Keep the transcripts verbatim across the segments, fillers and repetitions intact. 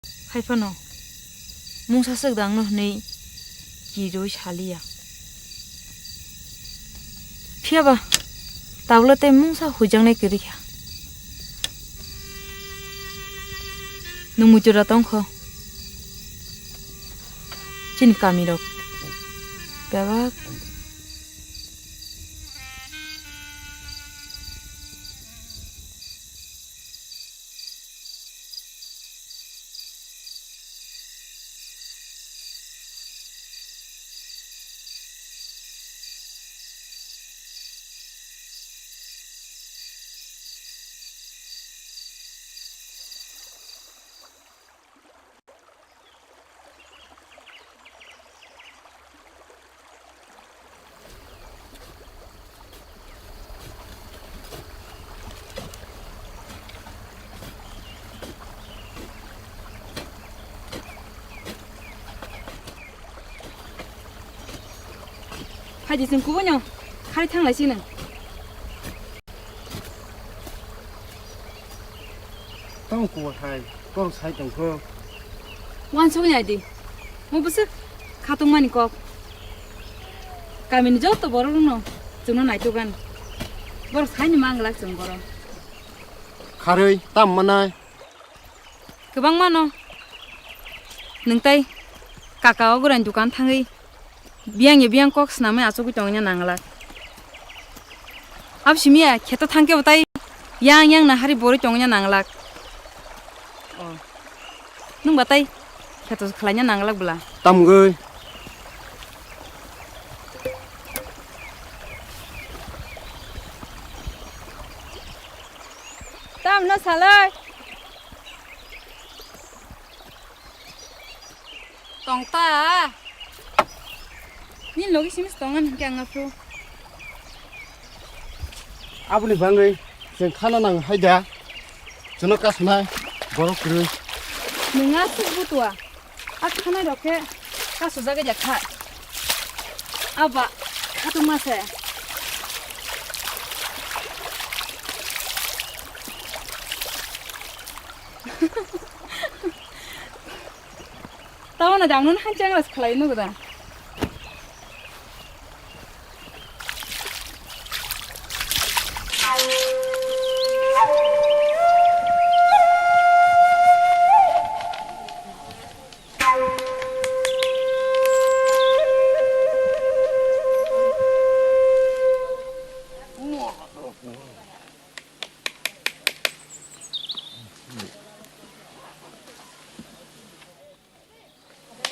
Hai phano mungsa swk dangno hwnwi kirwi saliya. Phiya ba tabla tei mungsa huijaknai kwrwi kha. Nwng muitu da tong kho chini kamirok bebak. Phaidi chwng kubuino khari thang lai sino. Tamo kubur hai, kok sai tong kho. Wansugwi nai di. Mo bwswk khatungmani kok. Kamini joto borok rokno chwngno naitugani. Borok saini manglak chwng borok. Kharwi tam manai. Kwbangma no. Nwng tai kaka o gurani dukan thangwi biyang ya biyang kok swnamwi achugwi tongna nanglak. Abo simi ya kheto thangke bo tai yang yang na hari borwi tongna nanglak. O. Nwng ba tai kheto khlaina nanglak bwla. Tamgwi. Tam no salai. Tong ta. Ni logi simis tongan hingke ang aphru. Aboni bangwi chwng khana nang hai da. Chwngno kasnai borok kwrwi. Nwnga suk butua. A khanai rok khe kasujagwi da kha. Aba khatungma se. Tamo na dangno han chang las khlai nugo da.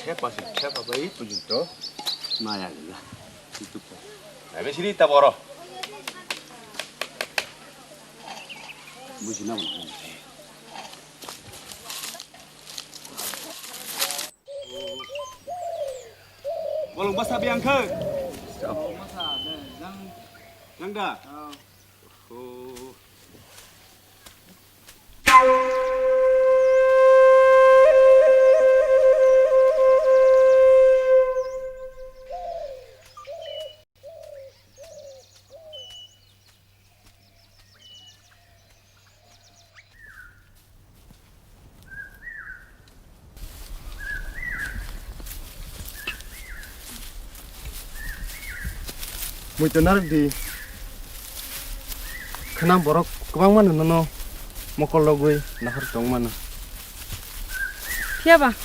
Thepa se, thepa bai pujung to. Maya gila. Itu pa. Ebe sini ta boro. Buji na mo. Bolong basa biang khe. Jang da. Muitu narwk di. Khwnam borok kwbangma no nono mokol logwi nahar tong mano. Phiya ba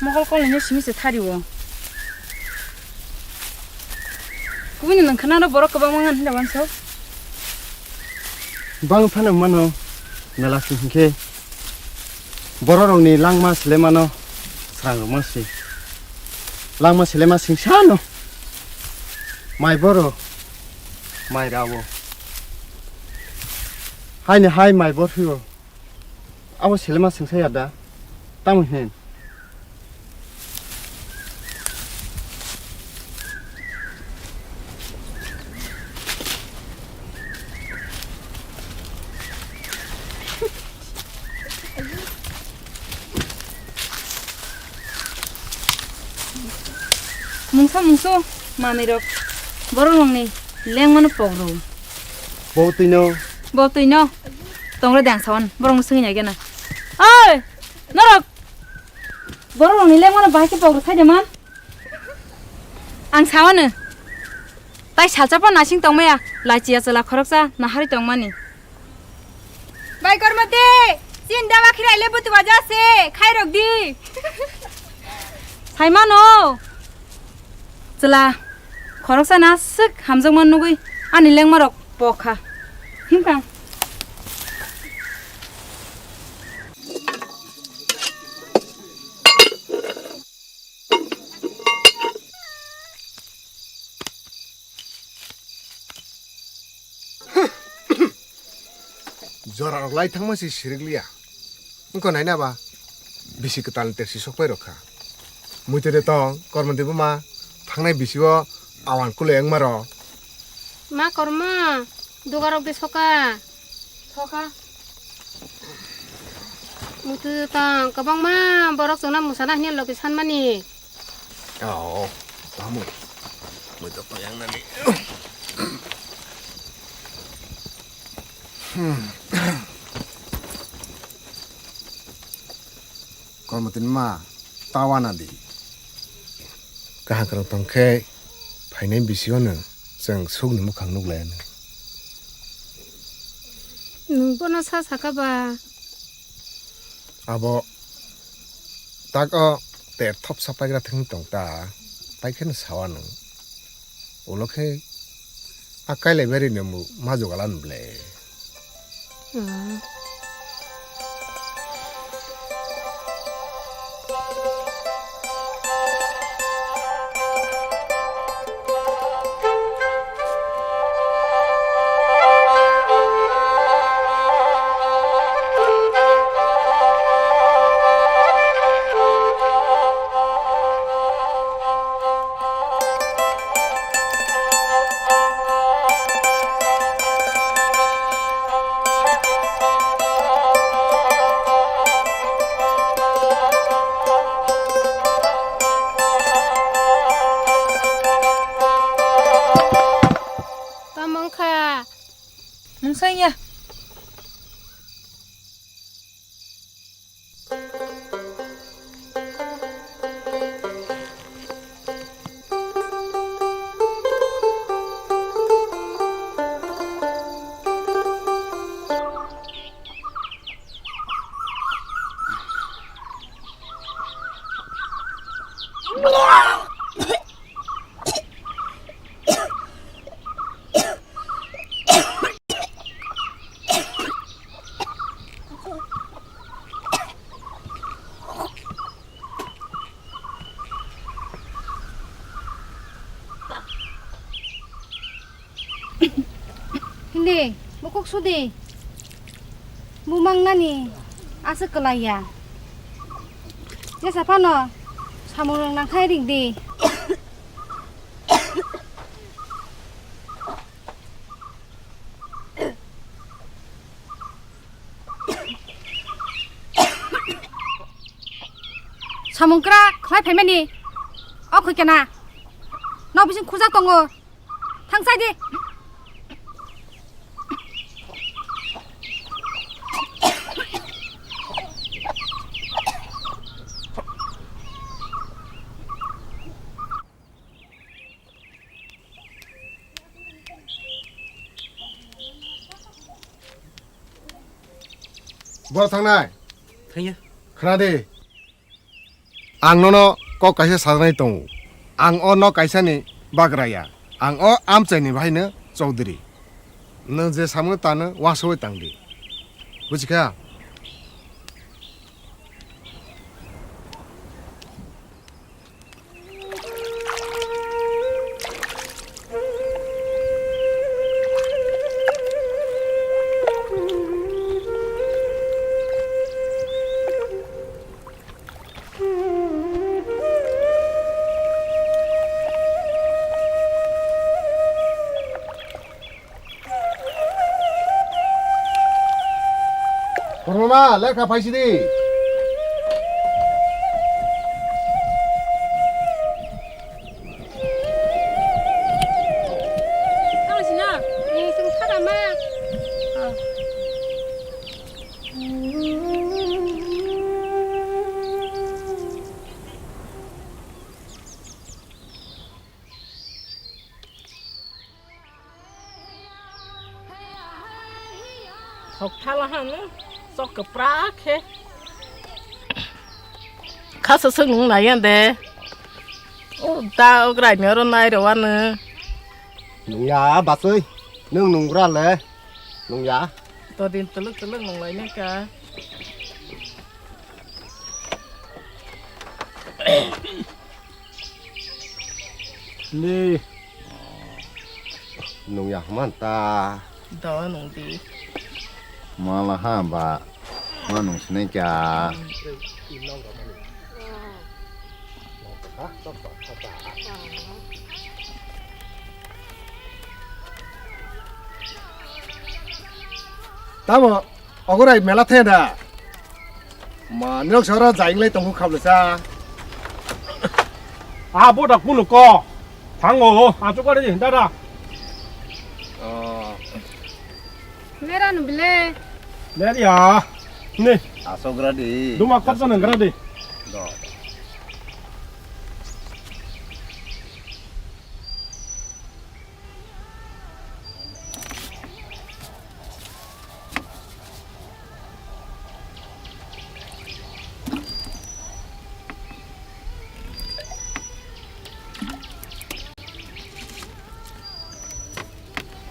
mokol kolni simi se thari o. Kubuni nang khwnam borok kwbangma ngan hinda wanso. Bang phano mano mela sing hinkhe. Bororokni langma slemano srangrokma si. Langma selema singsano. Mai boro, mai rawo. Haini hai mai bor phio. Abo selema singsa ya da. Tamo hin. Mungsa mungsu manwi rok borok rokni lengmano pokro. Bo twino. Bo twino. Tongre dang sawan borok swngwi nai gena. Oi! Norok Borok rokni lengmano bahai khe pok rwkhai de man. Ang sawano. Tai salsa pho nasing tongmaya, lachiya chwla khoroksa naharwi tongmani. Bai Kormoti, chin dawa khirai le butuwa jase, khairok di. Saimano. Chwla khoroksa na swk hamjakma nugwi ani lengmarok pok kha. Himkha. Jorarok lai thangma se sirik liya. Wngkha naina ba bisi kwtalni tersi sokpai rok kha. Muitu de tong, Kormoti buma thangnai bisi o awan kulai wngma rok. Ma Korma, dugarok de soka. Soka. Muitu tong, kwbangma borok chwngno mwsana hwnwi logi sanmani. Oh, tamo. Muitu tong yang nani. Kormotini ma, tawana di. Kaham kwrwng tong khe, phainai bisi o nwng chwng sukni mukhang nuk laiya nw. Nwng bono sa saka ba? Abo tak o ter thopsa paigra thwngwi tong ta, tai kheno sawa nwng. Ulo khe a kailai bari ni mu ma jogala nw ble. Tamo wngkha? Nwng sanya. Hindi, bukuk sudi. Bumang nani aswk kwlaiya. Jesa phano samung rwng nangkhai ring di. Samung kwrak khlai phaimani. O khoi kena. Nok bising khurjak tongo. Thang chai di. Boro thangnai. Thangya. Khna di. Ang nono kok kaisa sajaknai tongo. Ang o nok kaisani bagraya. Ang o amchaini bahaino chowdhuri. Nwng je samungno tano uansugwi tangdi. Buchikha? Kormama, lekha phaisidi. Tamo sina, ni sung thara ma. Ah. Thok thala hanu, sok kwprak khe. Khasa swk nung nai ya de. O da o grai ni oro nai rw ano. Nung ya, basui. Nung nung gra le. Nung ya. To din tuluk tuluk nung lai ne ka. Ni. Nung ya man ta. Do nung di. Mala ha ba. Ma nung sinai kya. Tamo. Ogorai mela the da. Ma, nirok soro jainglai tongo khabla sa. Ah, bodak puno ko. Thango, achuk ari, dada. Oh. Mera nu bile. Mera ya. Ni. Asok gradi. Duma kop to nang gradi. Do.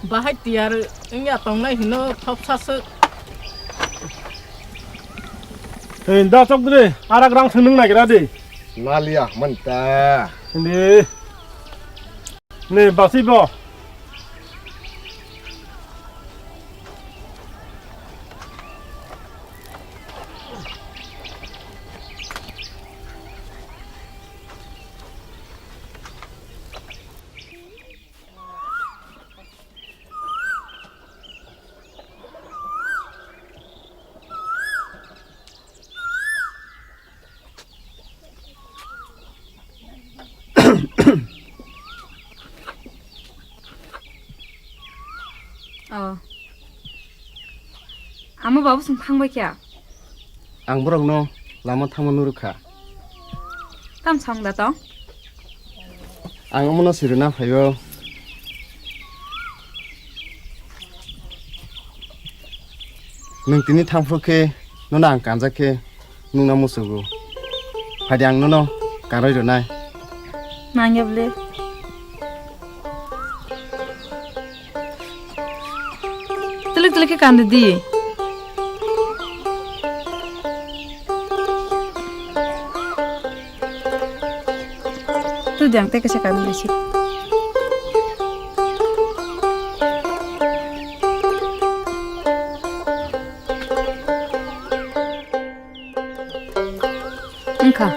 Bahai tiyar wngya tongnai hino thopsa se. Hei, da chok de, arak rang thwngnung nagira de. Naliya, manta. Hindi. Ni basi bo. Oh. Amo babu song thang bai kya? Ang borok no lama thangma nurukha. Tam song da tong? Ang omono sirina phaio. Nwng tini thangphru khe nono ang kanjak khe nungna musugo. Phaidi ang nono karwi rwnai. Nangya bwle. Twilik twilik khe kandi di. Tu diang tei kaisa kami naisik. Wngkha.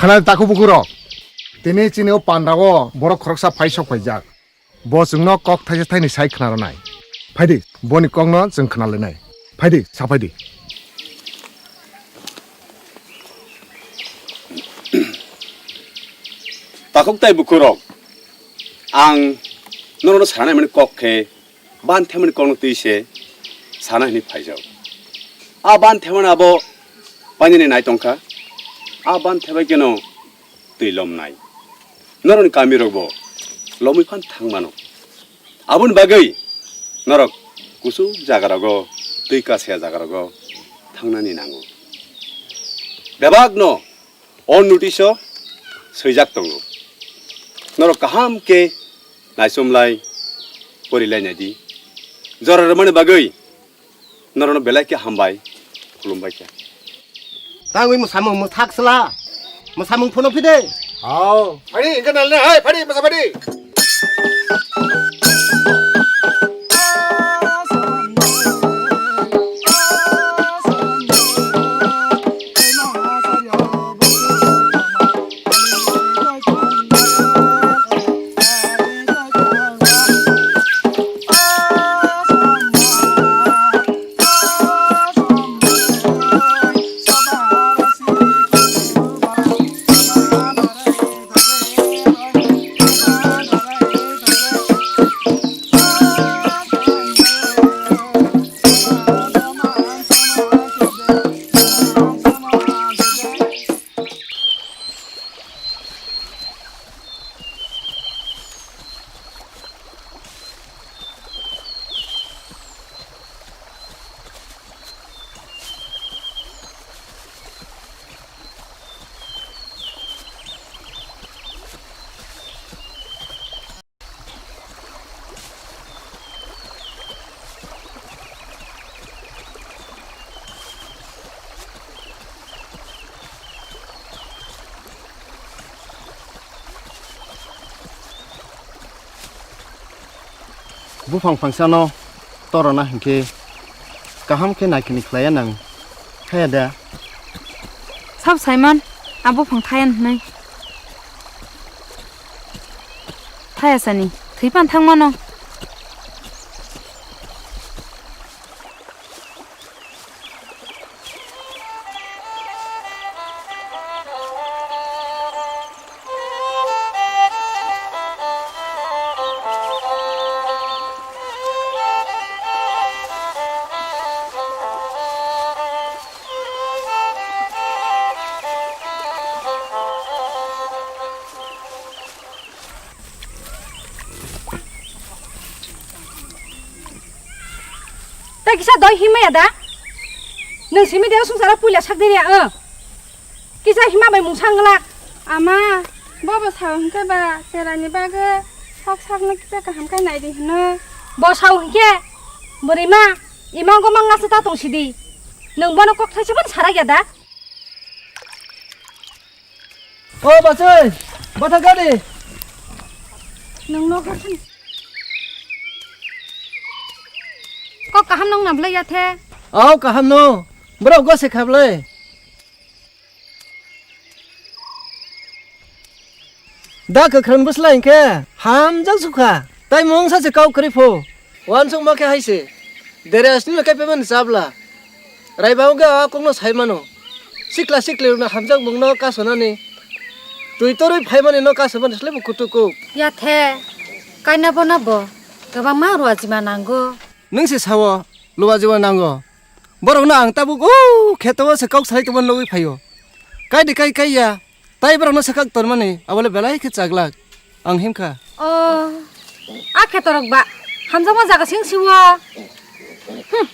Khana takhuk bukhuk rok. Tini chini o panda o borok khoroksa phai sok phaijak. Bo chwngno kok thaisa thaini sai khna rwnai. Phaidi, boni kokno chwng khna lainai. Phaidi, sa phaidi. Takhuk tai bukhuk rok, ang norokno sanai mani kok khe ban themani kokno twi se sana hwnwi phaijak. A ban themani abo painani nai tongkha. A ban thebai kheno twi lomnai. Norokni kamirokbo lomwi phan thang mano. Aboni bagwi norok kuchuk jagarogo, twi kasya jagarogo thangnani nango. Bebakno o notice-o swijak tongo. Norok kaham khe naisomlai, porilai naidi. Jora rwmani bagwi norokno belai khe hambai, khulumbai khe. Tangwi mwsamung mwthak sla. Mwsamung phono phide. Hao. Phadi, engkhe nalne, hai, phadi, masa phadi. Buphang phangsano torona hinkhe kaham khe naikini khlaiya nang, haya da? Sabo saiman, a buphang thaiyan hwnwi. Thaya sani, thwi pan thang mano. Tei kisa doi himaya da? Nwng simi de sungsaro puila sak diri ang. Kisa hima bai mungsa nglak. Ama, bobo sao hwnkhe ba, cherani bagwi sak sakno kisa kaham khe naidi hwnwi. Bo sao hwnkhe, bwrwi ma, ima wngkha ma ngasa ta tong sidi. Nwng bono kok thaisa phano sarak ya da? O bachai, bwthak gari. Nwng nokha thang. Kok kaham nong na bwlai ya the? Au kaham no. Borok gose kha bwlai. Da kwkhwrang bwsla hinkhe hamjak sukha. Tai mungsa se kau kwrwi pho. Wansukma khe hai se, dere asni no kaipai mani chabla. Raiba wngkhe a kokno sai mano. Sikla sikli rokno hamjakmung no kasonani, twi torwi phaimani no kasonani slai bo kutuk kuk. Ya the, kaina bono bo kwbangma ruajima nango. Nwng se sao, luajima nango. Borokno ang tabuk o kheto o se kok salai tongmani logwi phaio. Kai de kai kai ya. Tai borokno swkak tormani, abole belai khe chaglak. Ang himkha. O, a khetorok ba, hamjakma jaga sing sio. Hmm.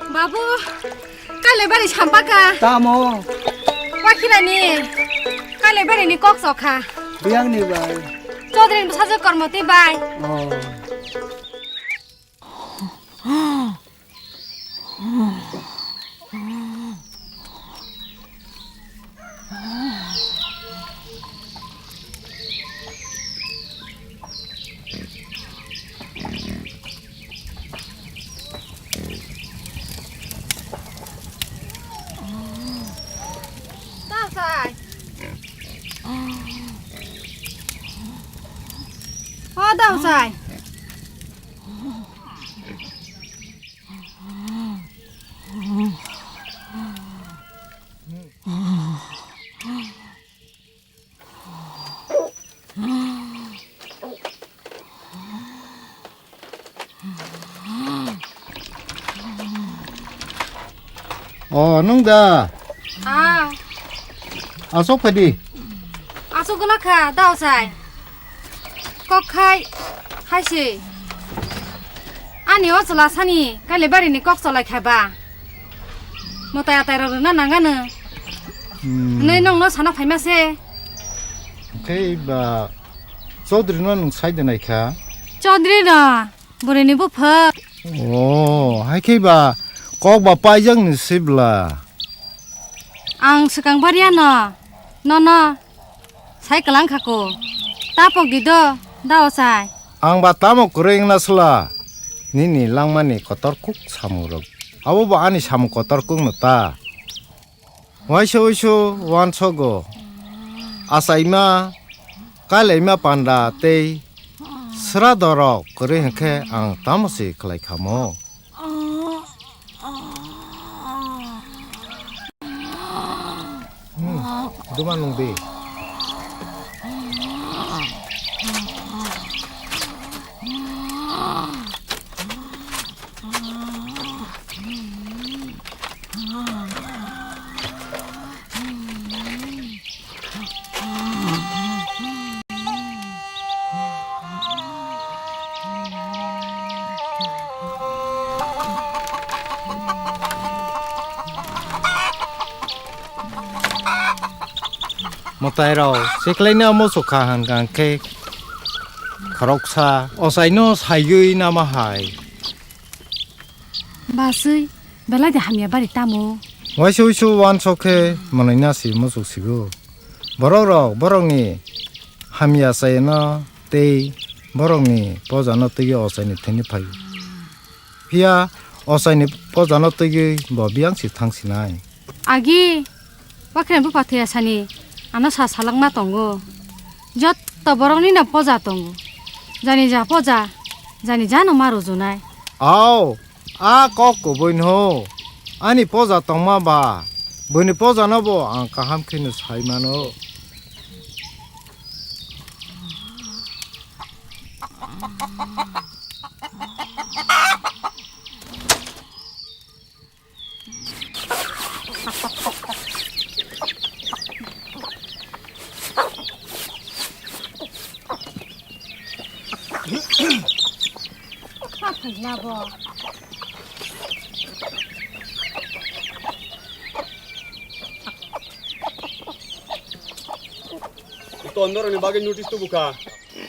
Babu, kailai bari sampaka. Tamo? Wakhirani, kailai bari ni kok sokha. Biyang ni bai. Chaudhary ni bwsajwk Kormoti bai. Oh. Daosai. O daosai. O, nwng da? Ah. Aswk phai di. Aswk gwlak kha, daosai. Kok khai, hai se. Ani o chwla sani Kailaibari ni kok cholai kha ba. Mwtai atai rok rwna nang ano. Hmm. Hwnwi nwng no sana phaima se. Khe ba Chaudhary no nwng sai de nai kha? Chaudhary no, bwrwi ni buphang. O, hai khe ba kok ba paijak ni se bwla. Ang swkang bariya no, no no. Sai kwlang kha ko. Ta pok di do, da o chai. Ang ba tamo kwrwi wngna sla? Nini langmani kotor kuk samung rok. Abo bo ani samung kotor kuk no ta. Waisa uisu wansogo. Achaima, kailaima panda tei sra dorok kwrwi hwnkhe ang tamo se khlai khamo. Hmm, duma nung di. Mwtai rok, siklaina muchuk kha hwnkha khe khoroksa ochaino saiwi nama hai. Basui, belai de hamya bari tamo. Waisa uisu wansok khe mwnwina si muchuk sigo. Borok rok, borokni hamya chayano tei borokni pojano twiwi ochaini thani phaio. Phiya ochaini pojano twiwi bo biyang si thang sinai. Agi, Wakhreng bupha thwiya sani ano sa salangma tongo. Jotto borokni no poja tongo. Jani ja poja, jani ja no ma rujunai. Ao, a kok kubui no. Ani poja tongma ba, buini poja no bo ang kaham khe no sai mano. Tondoroni bagwi notice tubuka.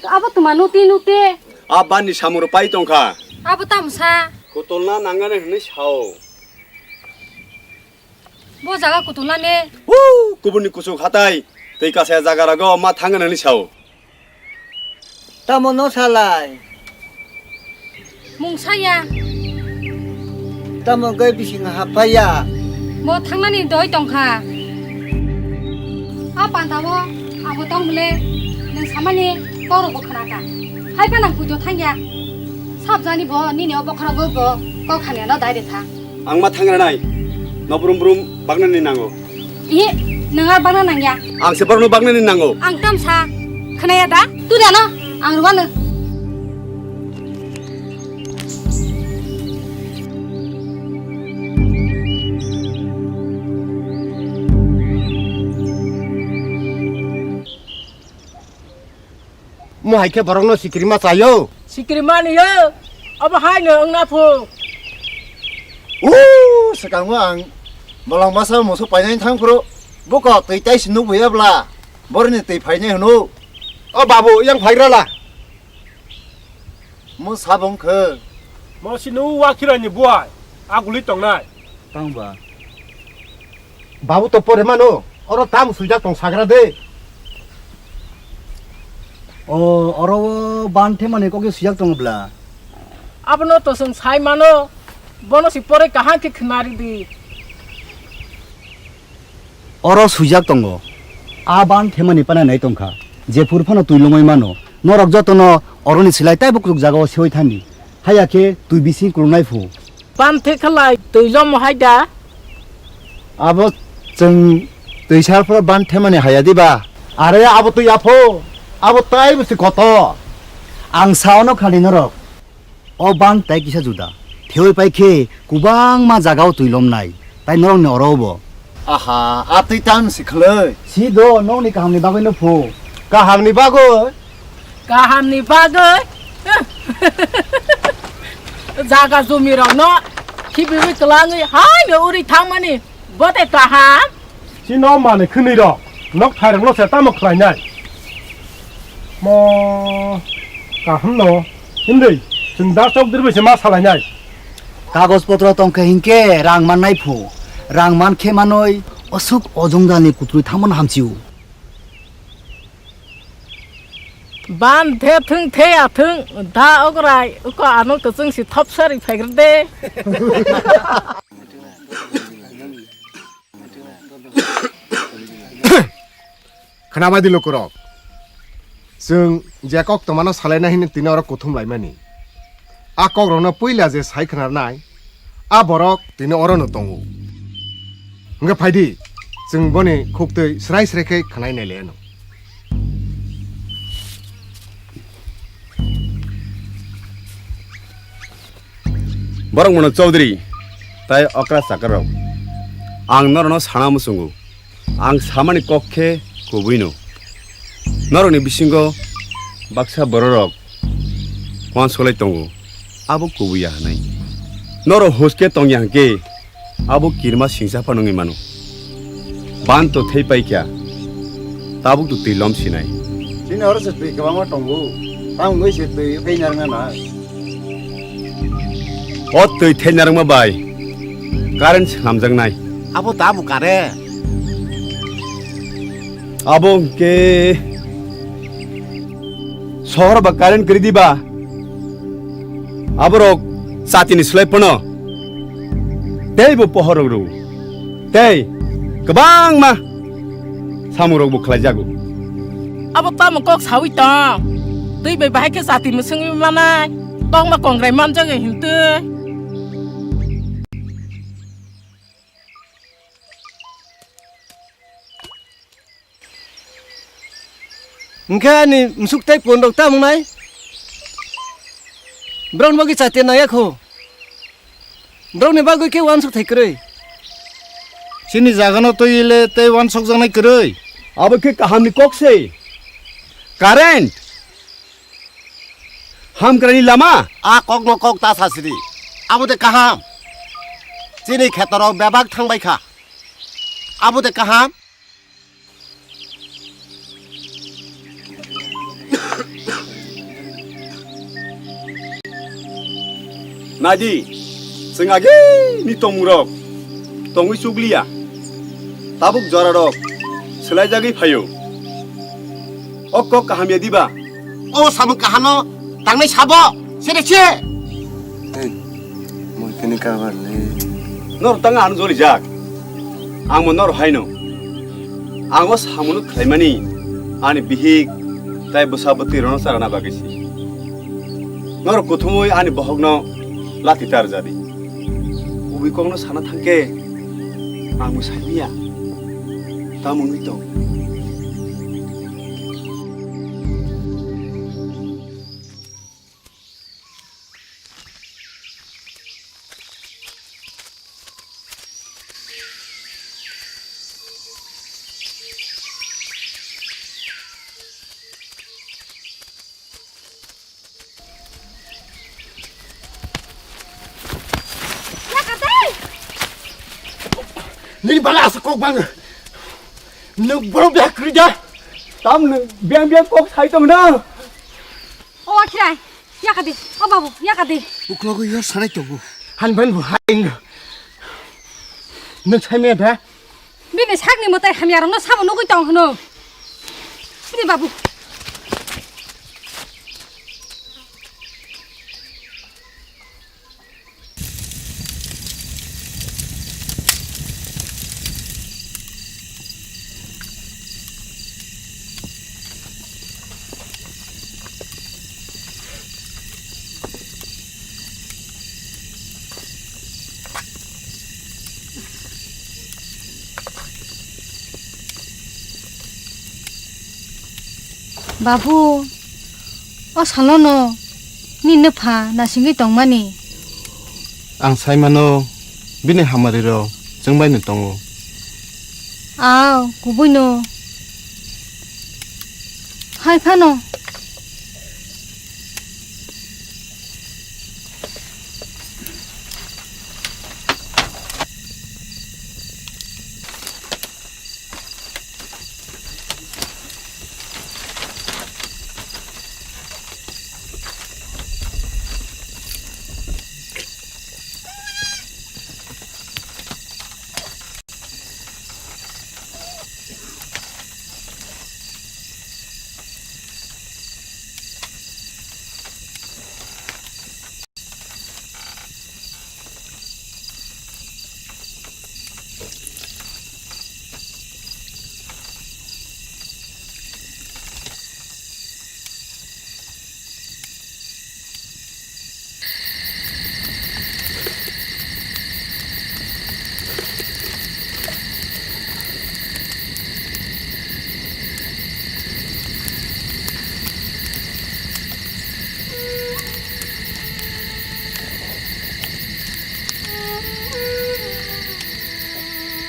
Abo tuma nuti nuti. A bani samung rok pai tongkha. Abo tamsa. Kotolna nangani hwnwi sao. Bo jaga kotolna ne. Hu, kubuni kuchuk hatai. Tei kasaya jaga rogo ma thangani hwnwi sao. Tamo no salai. Mung saya. Tamo gai bising hapaya. Bo thangnani doi tongkha. A panta o abo tong bole nwng samani kok rok bo khna kha. Hai phano ang pujo thangya. Sabjani bo nini o bokhorogo bo kok hamya no dai de tha. Ang ma thangranai. No brum brum bagnani nango. Iye, nwng ar bagna nangya. Ang se borokno bagnani nango. Ang tamsa. Khwnaya da? Turiano. Ang rwano. Mo hai khe borokno sikirima chaio. Sikirima niyo. Abo hai no wngna phu. Uuu, swkango ang bolong masa musu painai thang phuru. Buko twi tai si nukbuya bla. Boroni twi phainai hwno. O babu, yang phaigra la. Mo sabong khe. Mo sinu Wakhirani buai, aguli tongnai. Tang ba? Babu to pore mano, oro tam sujak tong sagra de. O, oro o ban themani kokhe sujak tongo bla? Abono to chwng sai mano, bono si pore kaham khe khwnari di. Oro swijak tongo. A ban themani pana nai tongkha. Jephuru phano twi lomwi mano. Norok jotono oroni silai taibo kuchuk jagao sewi thani. Haya khe twi bising kulungnai phu. Ban the khalai twi lomo hai da? Abo chwng twi sar phoro ban themani haya diba? Are abo twi yapho. Abo taibo si kotor. Ang sa ono khali norok. O ban tai kisa juda. Thewi pai khe kwbangma jagao twi lomnai. Tai norokni oro bo. Aha, a twi tam si khlai. Si do, nokni kahamni bagwi no phu. Kahamni bagwi? Kahamni bagwi? Jaga jumi rokno khibiwi twlangwi hai no uri thangmani. Bote kaham? Chino mane khwnwi rok, nok thairokno se tamo khlainai? Mo kaham no, hindui, chwng da chok dirbai se ma salainai. Kagoj potro tongkhe hinkhe rang mannai phu, rang mankhe manoi osuk ojongdani kutrwi thangmano hamsio. Ban the thung the ya thung, da ograi, uko ano kwchwng si thop sari phaigrde. Khwnamadi lukurok, chwng je kok tongmano salaina hini tini oro kuthum laimani. A kokrokno puila je sai khwnarnai, a borok tini orono tongo. Hwnkhe phaidi, chwng boni khuktwi srai srai khe khwnai nai laiano. Borok mano Chaudhary tai okra chakarrok. Ang norokno sana muchungo. Ang samani kok khe kubuino. Norokni bisingo baksa bororok uansuklai tongo. Abo kubuya hwnwi. Norok huske tongya hwnkhe abo kirima singsa phano wngwi mano. Ban to thei pai kha, tabuk to twi lom sinai. Chini oro se twi kwbangma tongo, tamo wngwi se twi thei narwkna nai. O twi thei narwkma bai current swnamjaknai. Abo tamo current? Abo hwnkhe sohor ba current kwrwi diba? Aborok chatini slai phano teibo pohor rok rw tei kwbangma samung rok bo khlai jago. Abo tamo kok sawi tong? Twi bai bahai khe chati mwswngwi manai, kokma kongrai manjak hintwi. Hwnkhe ani msuk tei pon rok tamo wngnai? Borokni bagwi chati nangya kho. Borokni bagwi khe uansuk thai kwrwi. Chini jagano twi le tei uansukjaknai kwrwi. Abo khe kahamni kok se. Current. Hamkraini lama. A kokno kok ta sasidi. Abo de kaham. Chini khetorok bebak thangbai kha. Abo de kaham. Naidi, chwng ageni tongmungrok tongwi chukliya, tabuk jorarok swlaijagwi phaio. O kok kaham ya diba? O samung kahano tangnai sabo, sere se. Hey, moi kini kabar le. Nor tang ano joli jak. Ang mo nor haino. Ang o samung khlaimani ani bihik tai bwsa bwtwi rono charana bagwi si. Nor kuthumui ani bohokno lati tar jadi. Ubui kokno sana thangke ang bo saimanya. Tamo wngwi tong. Nini bana asa kok bang. Nuk borok biha krida. Tam nuk biang biang kok sai tong na. O Akhirai, Yakadi, o babu, yakadi. Uklogo yor sanai tongo. Hanban bu haing. Nwng saimaya da? Bini sakni mwtai hamyarokno sabo nugwi tong hwno. Bini babu. Babu, o salono nini pha nasingwi tongmani. Ang sai mano, bini hamari rok chwng bai no tongo. Aw, kubui no. Hai phano.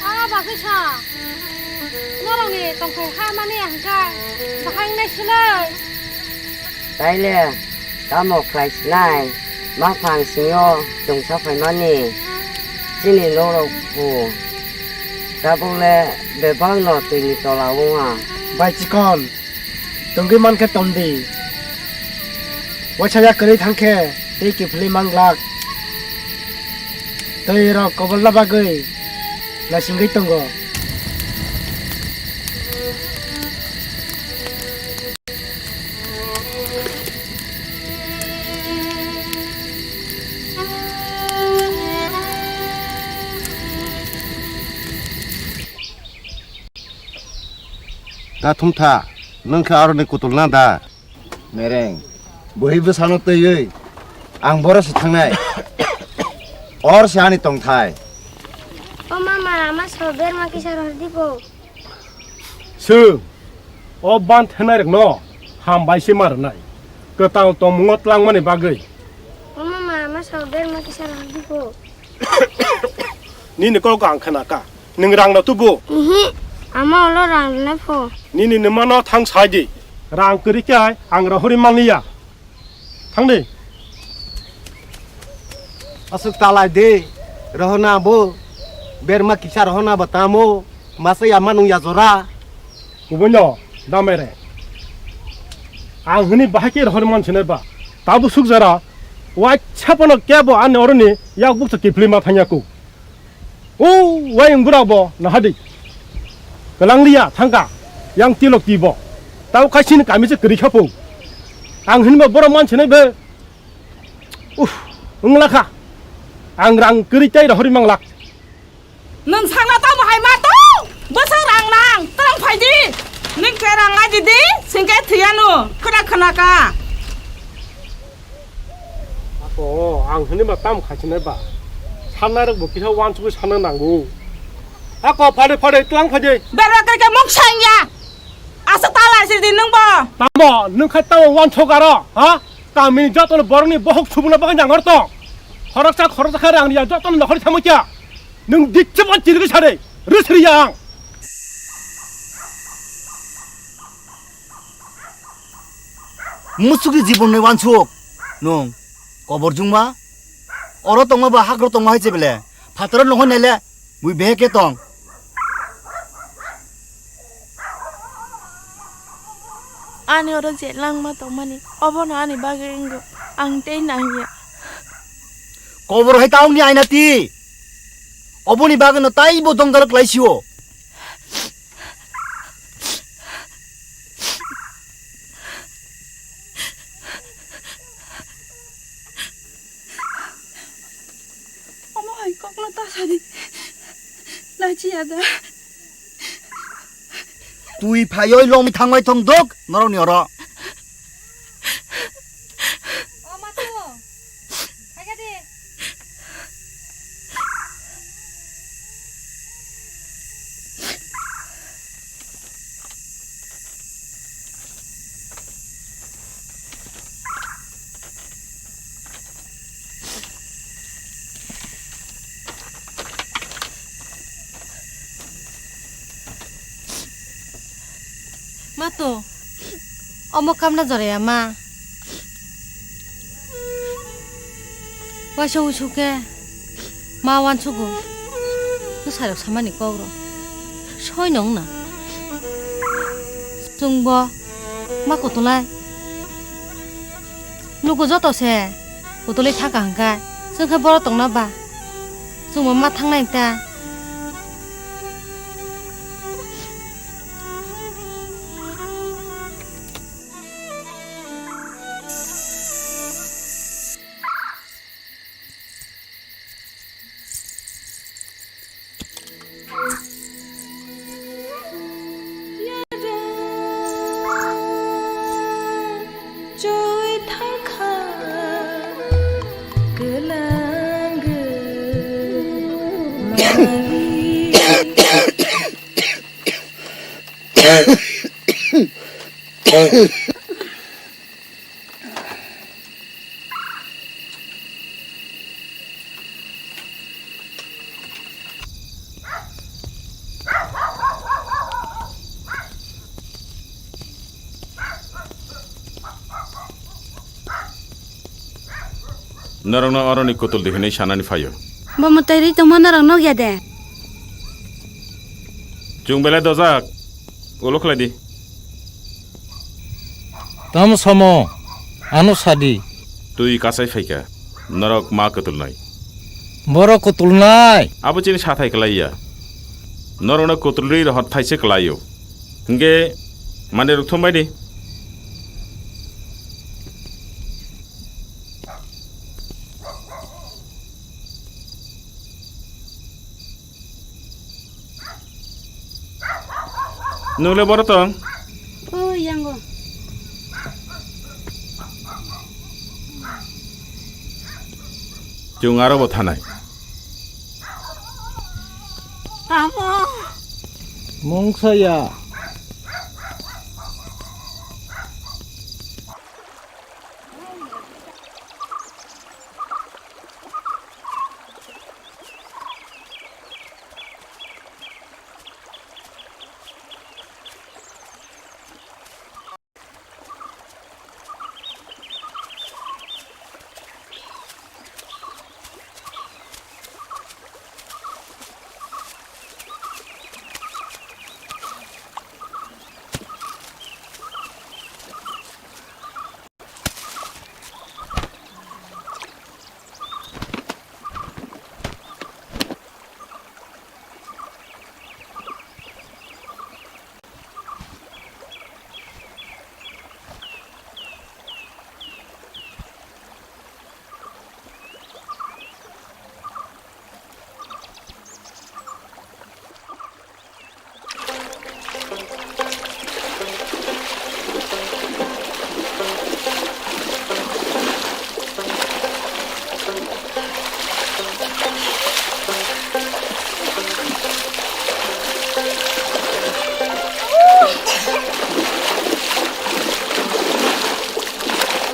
Ah, bagwi sa. Norokni tongthai ha mani hwnkha bahai wngnai swlai. Taile tamo khlai sinai, ma phang singyo chwngsa phaimani chini norok bu tabukle bebakno twini tola wngya. Bai chikon, tongwi mankhe tondi. Waisa ya kwrwi thangkhe tei kiphilwi manglak. Twi rok kobolna bagwi naisingwi tongo. Da thumtha, nwng khe aroni kutulna da? Mereng, bwhwi bwsano twiwi ang boro se thangnai. Or se ani tongthai. O mama, ama so berma kisa rw di bo. Sw, o ban thenai rokno hambai se ma rwnai. Kwtal tongmungo tlangmani bagwi. O mama, ama so berma kisa rw di bo. Nini kok ang khna kha. Nwng rang no tubu? Ihi, ama olo rang rwnai pho. Nini nwmano thang sai di. Rang kwrwi khe ang rohorwi manliya. Thang di. Aswk talai di. Rohorna bo. Berma kisa rohorna bo tamo. Masa ya manung ya jora. Kubui no, da mere. Ang hwnwi bahai khe rohorwi man sinai ba. Tabuk suk jora. Waisa phano kebo ani oroni yak bukcha kiphilwi ma thangya ku. O, wai wng bwrabo, nahadi. Kwlangliya, thangka, yang tilok tibo. Tao kaisini kami se kwrwi kha pung. Ang hinba borok mansinai be. Uf, wngla kha. Ang rang kwrwi tei rohorwi manglak. Nwng sakna tamo hai ma tong? Bwswk rang nang, twlang phai di. Nwng khe rang nai di di, singkhe thwiya no. Khwna khwna ka. Ako, ang hwnwi ba tamo khaisinai ba. Sannairok bo kisa wansugwi sanna nango. Ako, phade phade twlang phade. Berma khe mung sangya. Asa tala sidi nwng bo. Tamo, nwng khai tamo wansuk aro, ha? Kamini joto borokni bohok subuna bagwi nangor tong. Khoroksa khoroksa khe rang ya joto nokhori thamukya. Nwng dichebo chirigwi sade, rwsriya ang. Musukni jibonni wansuk. Nwng kobor jungma? Oro tongma ba hakro tongma hai se bele? Phataro nohoi naile, mui behe ke tong. Ani oro je langma tongmani, obono ani bagwi wngo. Ang tei nangya. Kobor hai taungni aina ti. Oboni bagwino taibo jongdalo klaisio. Omo hai kokno ta sadi. Lachiya da. Twi phaioi longwi thangbai thong dok norokni oro. O ma tu. Phaikha di. Mato, omo kamna joraya ma. Waisa uisu khe ma uansugo. Bwsarok samani kok rok soi nw wngna. Chwngbo ma kutulai. Luku joto se kutulwi thaka hwnkhe chwng khe borok tongna ba? Chwngbo ma thangnai ta. Norokno oroni kutul di hwnwi sanani phaio. Bo mwtai rwi tongma norok nukya de? Chwng belai dojak. Ulo khlai di. Tamo samo, ano sadi. Twi kasai phaikha, norok ma kutulnai. Borok kutulnai. Abo chini sathai kwlaiya. Norokno kutulwi rohor thaise kwlaio. Hwnkhe manwi rok thumbai di. Nung le boro tong? O yango. Chwng aro bo thanai. Tamo. Mungsa ya.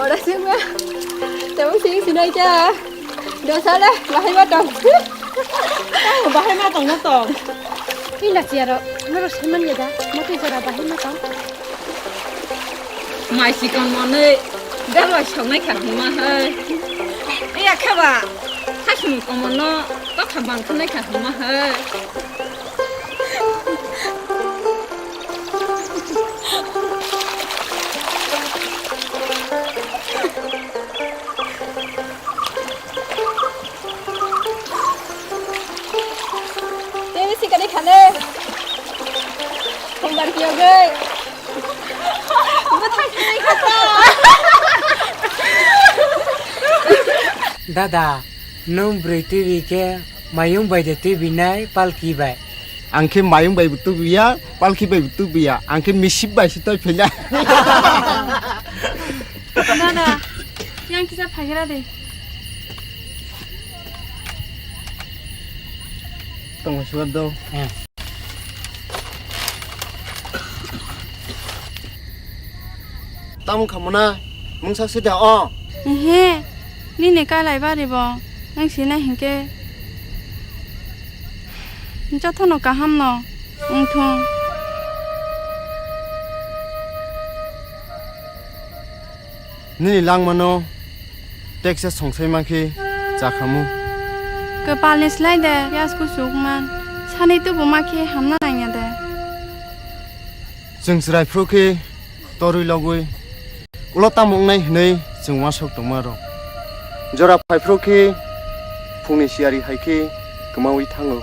Ora sima, tamo sing sinai cha. Dosa le, bahai ma tong. Tamo bahai ma tong na tong. Ila siaro, noro seman ya da, mati jora bahai ma tong. Mai sikon monoi, galwa songnai kha huma hai. Iya khe ba, hasung komono, tokha bang khonai kha huma hai. Dada, nwng bwrwi twibi khe mayung bai de twibinai palki bai? Ang khe mayung bai bo tubiya, palki bai bo tubiya, ang khe misip bai se toi phaina. Dada, yang kisa phagira de. Tongma suwar do. Eh. Tamo khamuna mungsa sida o. Ehe, nini kalai bari bo wng sinai hinkhe jotono kaham no wngthung. Nini langmano teksa songsai mankhe chakhamu. Kwpalni slai de yasku sukman, sani tubu ma khe hamna nangya de. Chwng chwrai phuru khe torwi logwi ulo tamo wngnai hwnwi chwng uansuk tongma rw. Jora phai phuru khe phungni siyari hai khe kwmaui thango.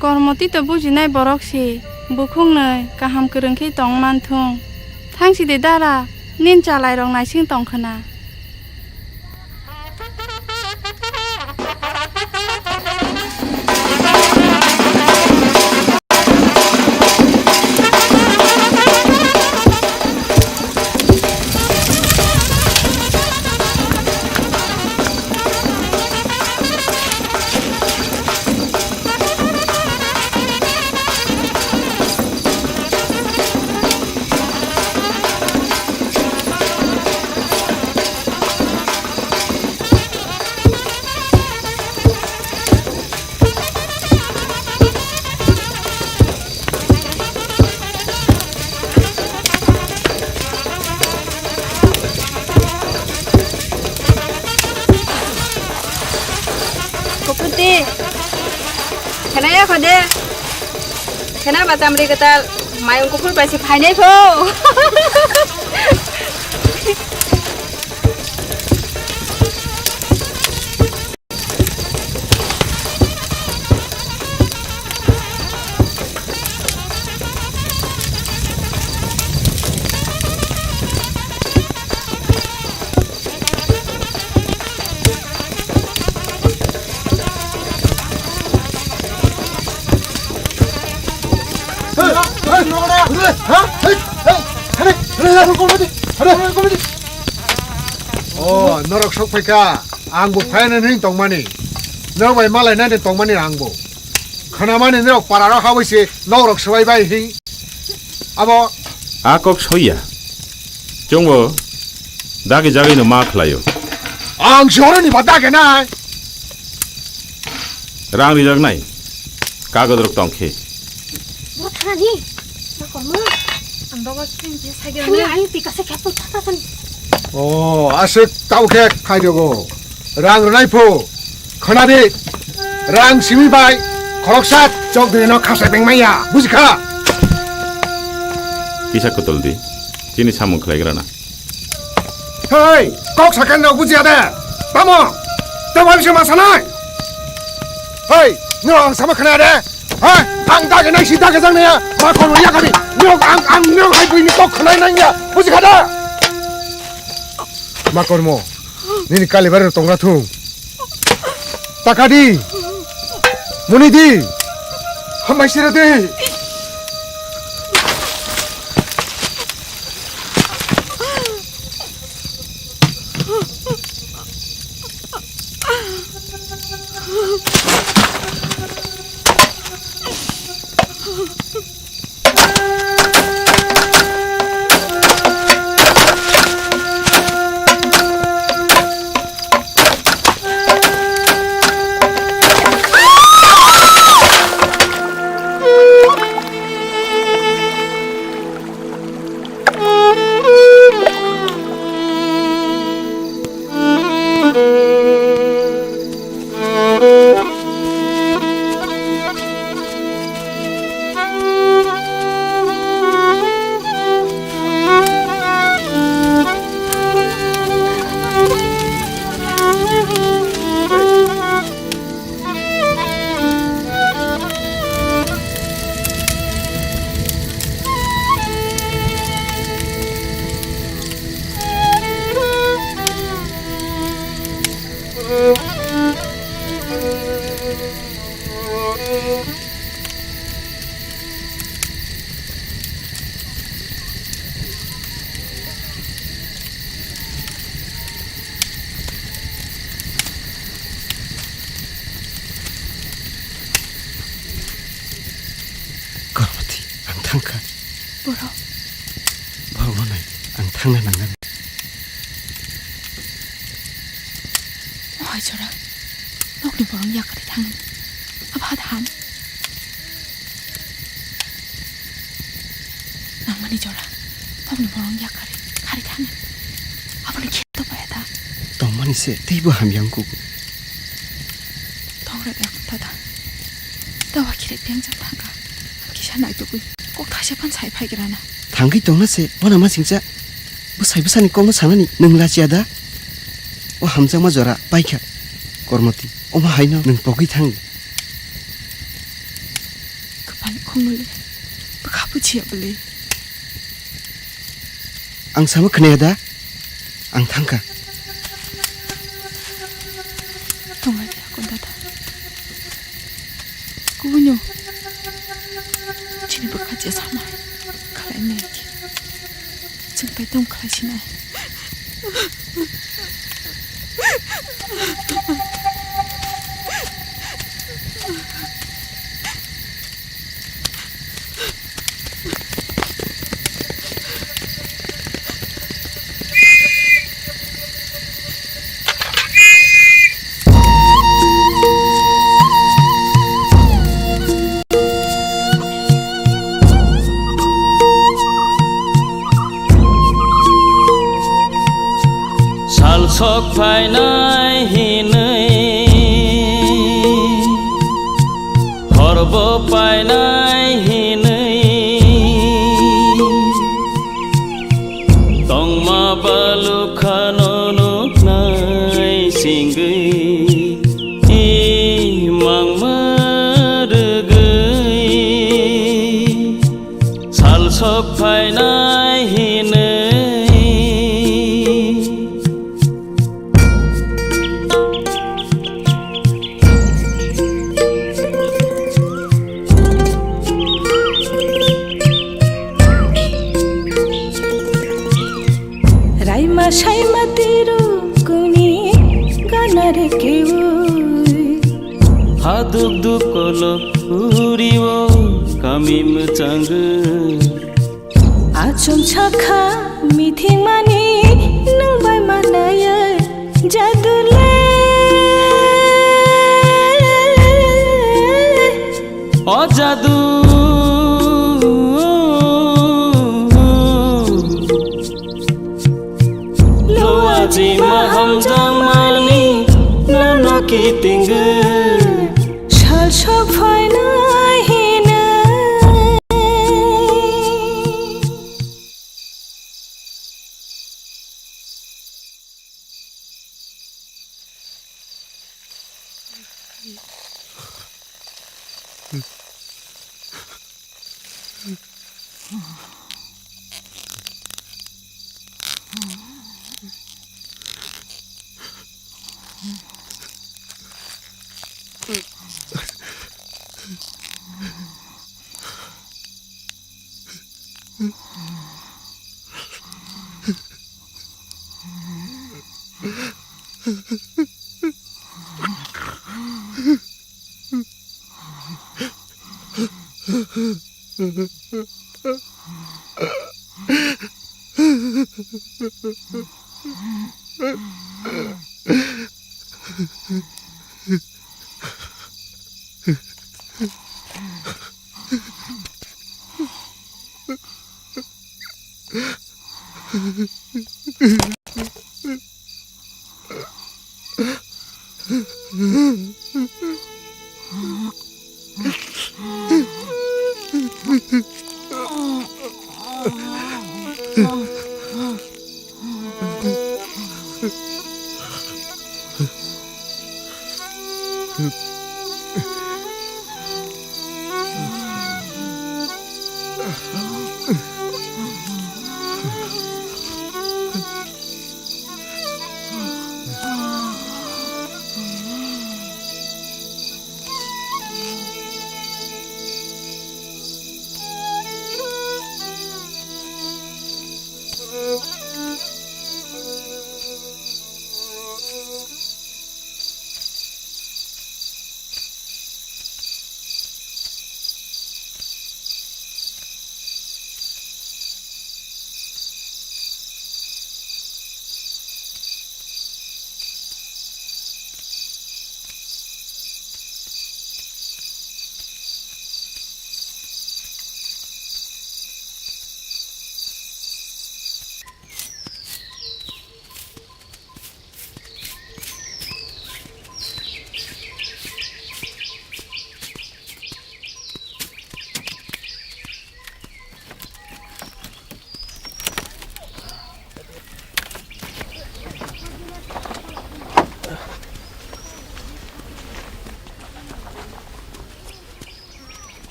Kormo tito bujinai borok se, bukhuknwi kaham kwrwng khe tong manthung. Thangsi de dara, nin chalairok naising tong khwna. Kuputi. Khena ya khode. Khena ba tamri kwtal mayung kuphur bai se phainai pho. O, norok sok phaikha, ang bo phaina nini tongmani. Norok bai malai nani tongmani ang bo. Khanamani norok pararo habai se norok swbai bai hi. Abo. A kok soiya. Chwngbo dagi jagino ma khlaio. Ang shoroni ba dagi nai. Rang rijaknai kagodrok tongkhe. Bo thanani. Ma kormo. Ang dogo sing je sagirani. Ani ani pika se khepu thata san. O, aswk tau khe khai dogo. Rang rwnai phu. Khna di. Rang simi bai khoroksa chok dini no khasa beng maya. Bujikha? Kisa kotol di. Chini samung khlaigrana. Hei, kok sakha no bujiya de. Tamo? Tamo bisa masanai? Hei, no ang sama khna de. Hei, ang dage nai si dage jang naya. Ma kono ya kami. No ang ang no hai buini kok khlai nang ya. Bujikha da? Ma kormo. Nini kali bare tongra thung. Takadi. Munidi. Hambai siradi. thangna nangnai. Ohai jora, nokni borok yakarwi thangni. Abo hat ham. Nangmani jora, nokni borok yakarwi kharwi thangni. Aboni khe to paya da. Tongmani se teibo hamya wngkugo. Tongra de akung tada. Dawa khire teng jang thangka. Kisa naitugwi kok thaisa phan sai phai grana. Thangwi tongna se, wana ma singcha. Bwsai bwsani kokno sanani nwng lachiya da? O hamjakma jora paikha, Kormoti. Omo haino nwng pogwi thang. Kwpal khongno le bwkha bujiya bwle. Ang sama khwnaya da? Ang thangkha. Tongnai de akon dada. Kubunyo. Chini bwkha je sama khlai nai khe. Chwng bai tong khlai sinai. Sal sok phainai hinwi, horbo painai hinwi, tongma balukhano nuknai singwi, imang mwrwgwi. Sal sok phainai hinwi. Raima saima tiru kuni ganare keui. Haduk duk kolok uriwo kami mwchangwi. Achom chakha mithimani nwng bai manaya jadu le. O jadu. Lo aji ma hamjakmani nono kitingwi. Sal sok phainai hinwi.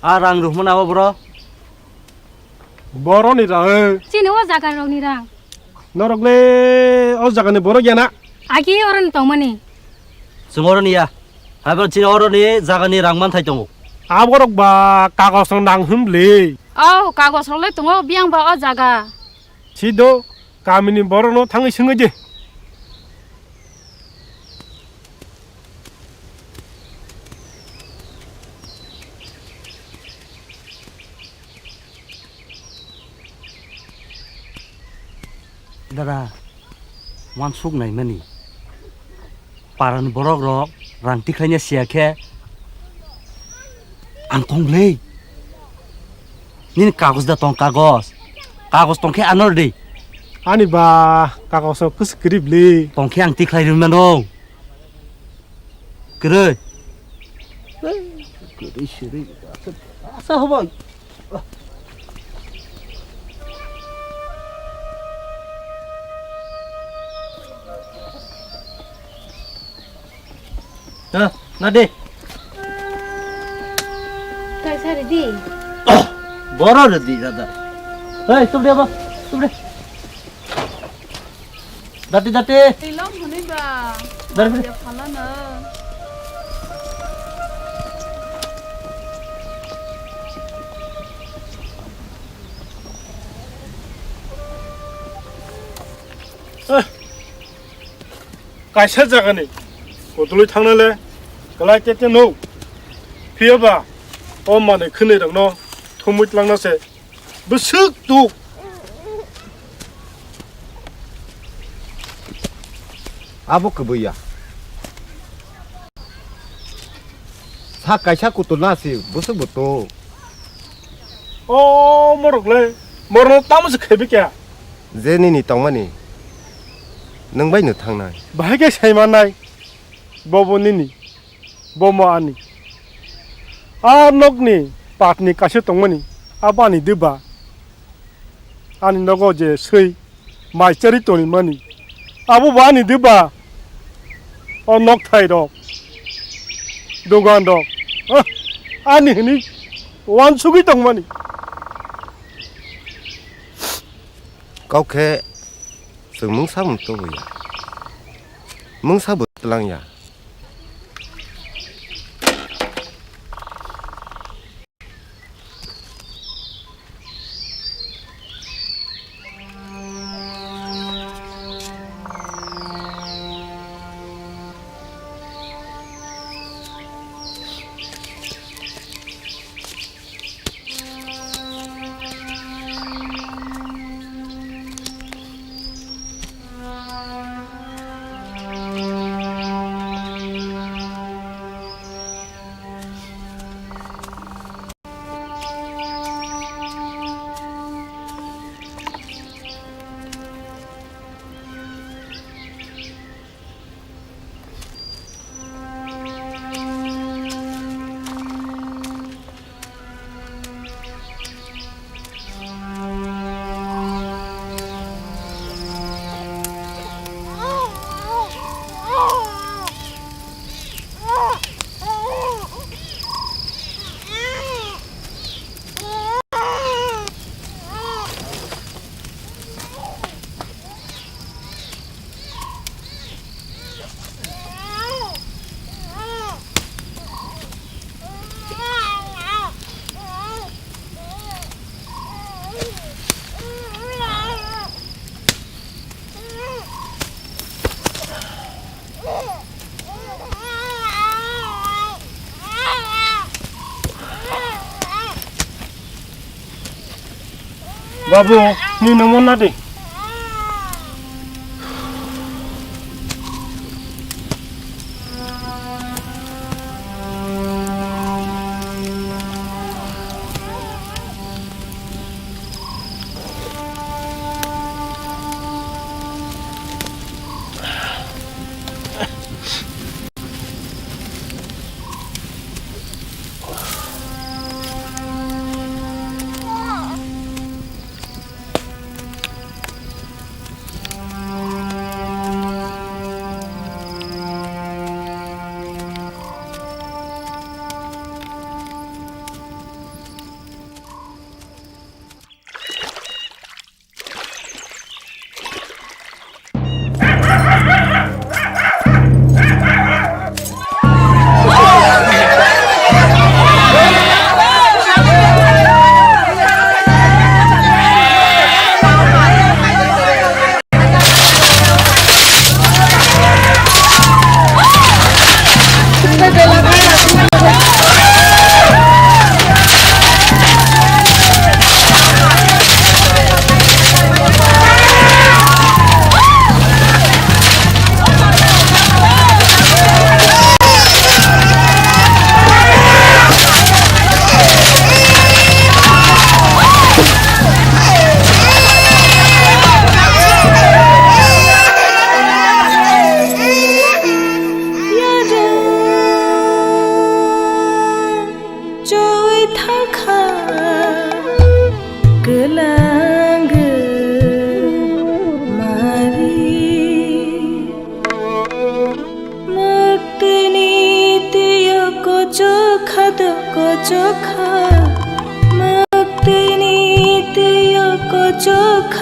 A rang rwhmani abo boro? Boroni rang, eh. Chini o jaga rokni rang. Norok le o jagani borok ya na? Agi oroni tongmani. Chwng oroni ya. Abo chini oroni jagani rang manthai tongo. A borok ba kagos rok nang hwn bwle. O kagos rok le tongo biyang ba o jaga. Sido kamini borokno thangwi swngwi di. Dada, wansuk naimani. Parani borok rok rang tikhlaina siya khe ang tong le. Nini kagoj da tong kagoj. Kagoj tong khe ano rw di. Ani ba kagoj rok kwswk kwrwi bwle. Tong khe ang tikhlai rw mano. Kwrwi. Kwrwi sirwi. Asa hobai. Ha, na de. Kaisa rw di. Boro rw di, dada. Hei, tubde ba, tubde. Dati, dati. Ilong hwnwi ba. Dati, dati. Ya phalano. Eh. Kaisa jagani kutulwi thangnale kwlai tete nuk. Phiya ba o manwi khwnwi rokno thumwi tlangna se. Bwswk tuk. Abo kwbwi ya. Sa kaisa kutul na si bwswk bo tuk. O morok le, morno tamo se khebi kya? Je nini tongmani nwng bai no thangnai. Bahai khe sai mannai. Bobo nini. Bomo ani. A nokni patni kaisa tongmani, abo ani diba. Ani nogo je swi mai chari tongmani, abo bo ani diba. O nokthai rok, dogan rok, ah, ani hini wansugwi tongmani. Kok khe chwng mungsa mung tubui ya. Mungsa bo tlang ya. Babu, ni nungmo na di.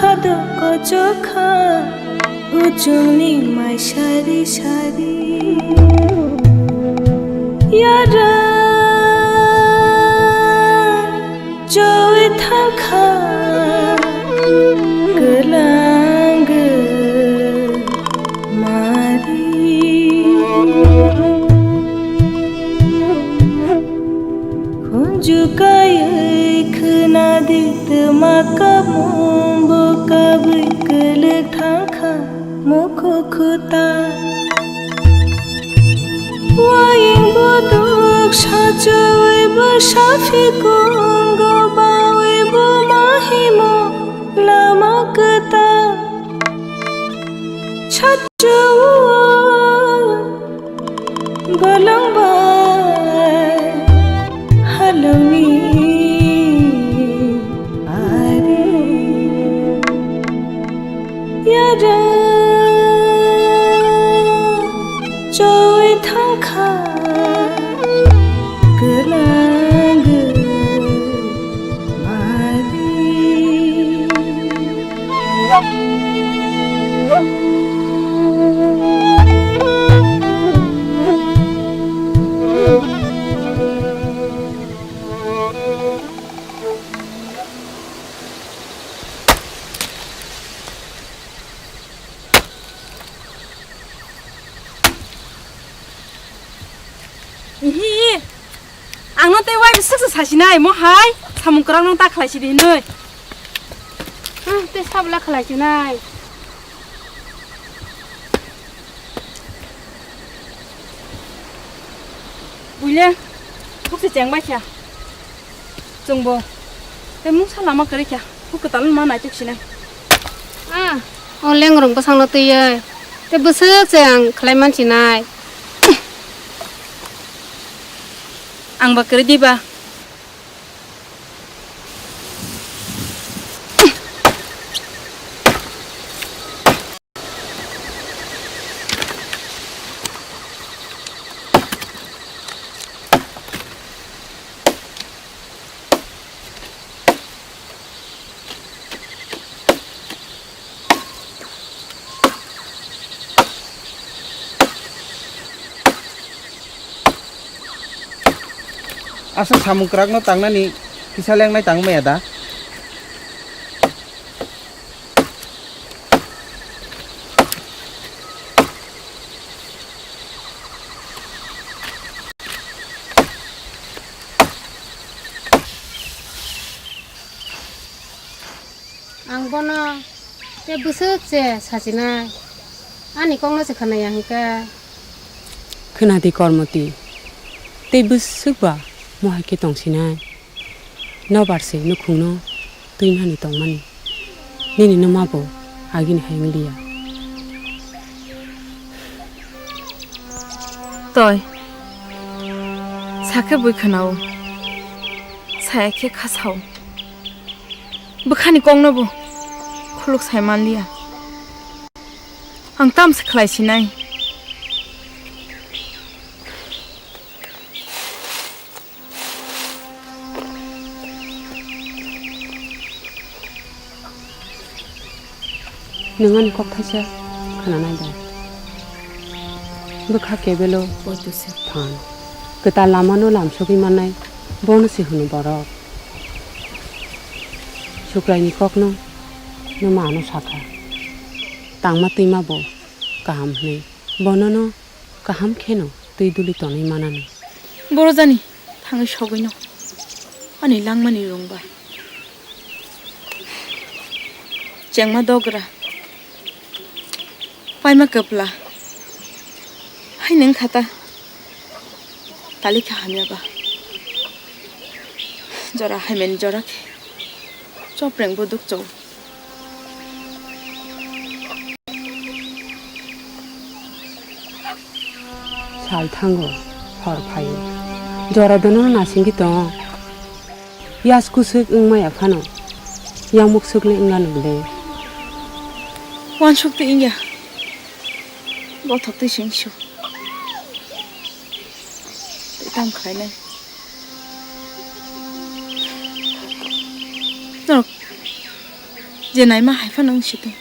Aduk kochokha uchungni mai sari sari. Yara choi thangkha kwlang mari. Khunju kaiwi khwnadi twma kabung bo kabwi kwlwk thangkha mukhu khuta. Waying buduk sachuwi bo safi kungo bawi bo mahimo lama kwtal. Sachuwi bolong bai halongni ari. Yara choi thangkha kwlang mari. Ihi, ang no tei wai bwswk se sasinai, mo hai samung kwrak no ta khlai sidi hinwi. Hmm, tei sabla khlai sinai. Buile, bukse cheng bai kha. Chwngbo tei mungsa lama kwrwi kha, huk kwtal ma naituk sinai. Ah, o lengrong bwsangno twiwi tei bwswk se ang khlai man sinai. Ang ba kwrwi diba? Asa samung kwrakno tangnani kisa lengnai tangwi maya da? Ang bono tei bwswk se sachinai, ani kokno se khwnaya hwnkhe. Khwnadi Kormoti, tei bwswk ba mohai khe tongsinai? Nobar se nukhungno twimani tongmani, nini nwma bo agini hai wngliya. Toi, sakhe bui khwnao, saya khe khasao. Bwkhani kokno bo khuluk sai manliya. Ang tamse khlai sinai. Nwng ani kok thaisa khwnanai da? Bwkha kebelo phan. Kwtal lamano lamsogwi mannai bono se hwno borok. Sukraini kokno nwma ano sakha. Tangma twima bo kaham hwnwi. Bonono kaham kheno twi duli tonwi manano. Borojani thangwi sogwino ani langmani rwngba. Chengma dogra, paima kwpla, hai nwng khata talikha hamyaba. Jora haimani jora khe chopreng buduk chw. Sal thango, hor phaio. Jora dono nasingwi tongo. Yas kusuk wng maya phano, yamuk sukle wngano bwle. Wansuk twi wngya, bothok twi singsu. Tei tam khlainai. Norok Je naima hai phano wng si tong.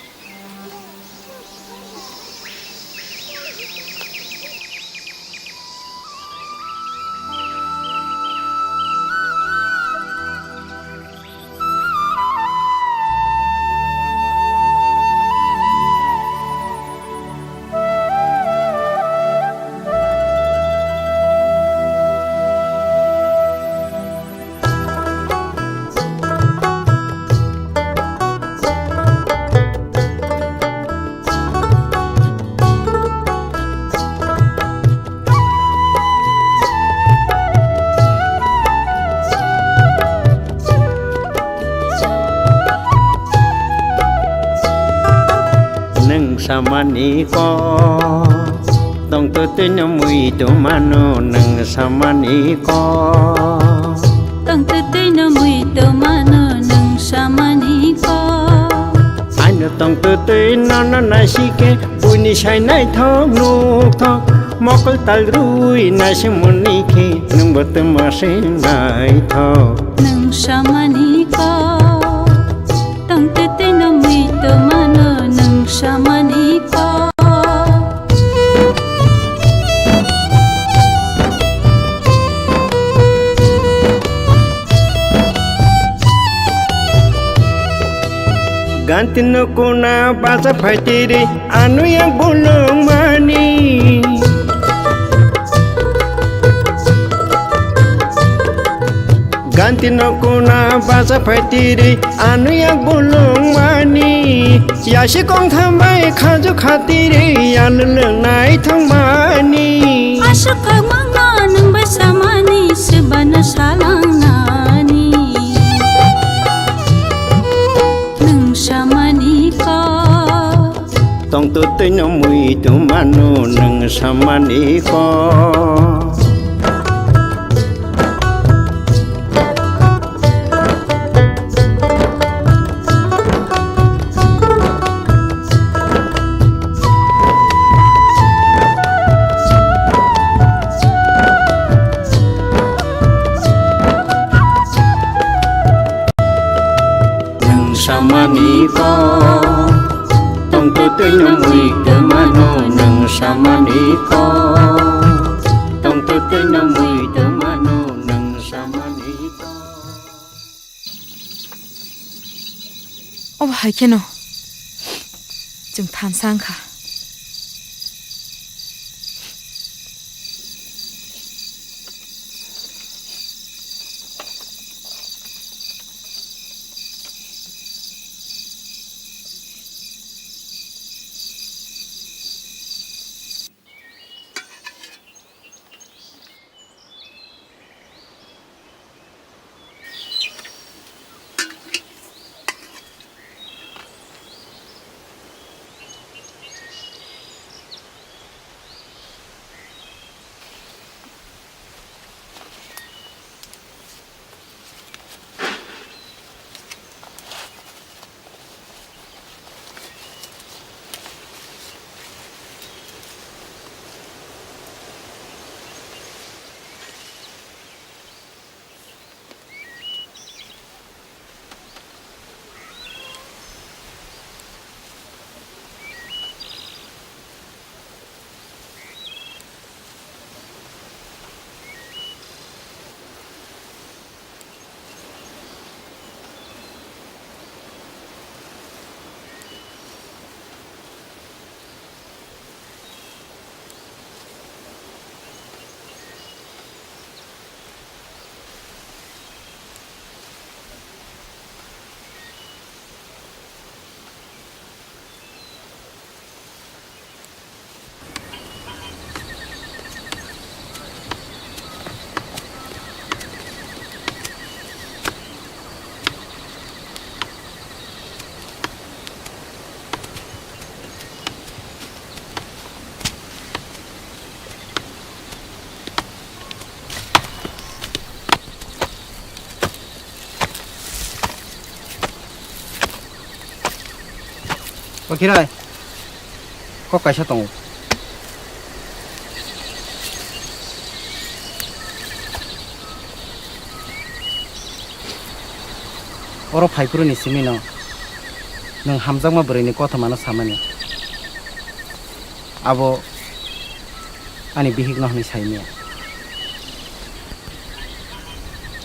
Nwng samani kok, tongtwtwi no mui tongmano nwng samani kok. Tongtwtwi no mui tongmano nwng samani kok. Ano tongtwtwi nono naisike, buini sai naithok nukthok, mokol tal rwi naisingmani khe nwngbo twma se naithok. Nwng samani kok. Tongtwtwi no mui tongmano nwng samani kok. Ganti no kuna bacha phaitiri. Ano yak bolong mani. Ganti no kuna bacha phaitiri, ano yak bolong mani. Yasi kong thambai khaju khatiri, ano lwngnai thangmani. Aswk kok mangno nwng bai samani, swbano salangnani. Nwng samani kok. Tongtwtwi no mui tongmano nwng samani kok. Nwng samani kok, tongtwtwi no mui tongmano nwng samani kok, tongtwtwi no mui tongmano nwng samani kok. Obo hai kheno chwng thansa wngkha. O Kirai, kok kaisa tongo. Oro phaiphuru ni simi no. Nwng hamjakma bwrwini kothomano samani, abo ani bihikno hwnwi saimanya.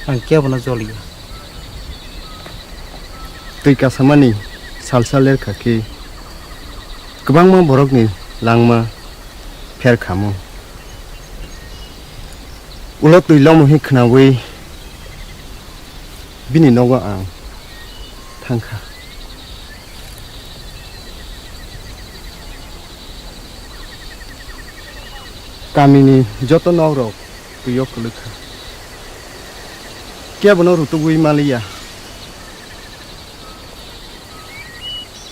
Ang kebono joliya. Twi kasamani salsa lerkha khe kwbangma borokni langma pherkhamu. Ulo twi lomohi khnaui bini nogo ang thangkha. Kamini joto nokrok twio kwlwkha. Kebono rutugwi maliya.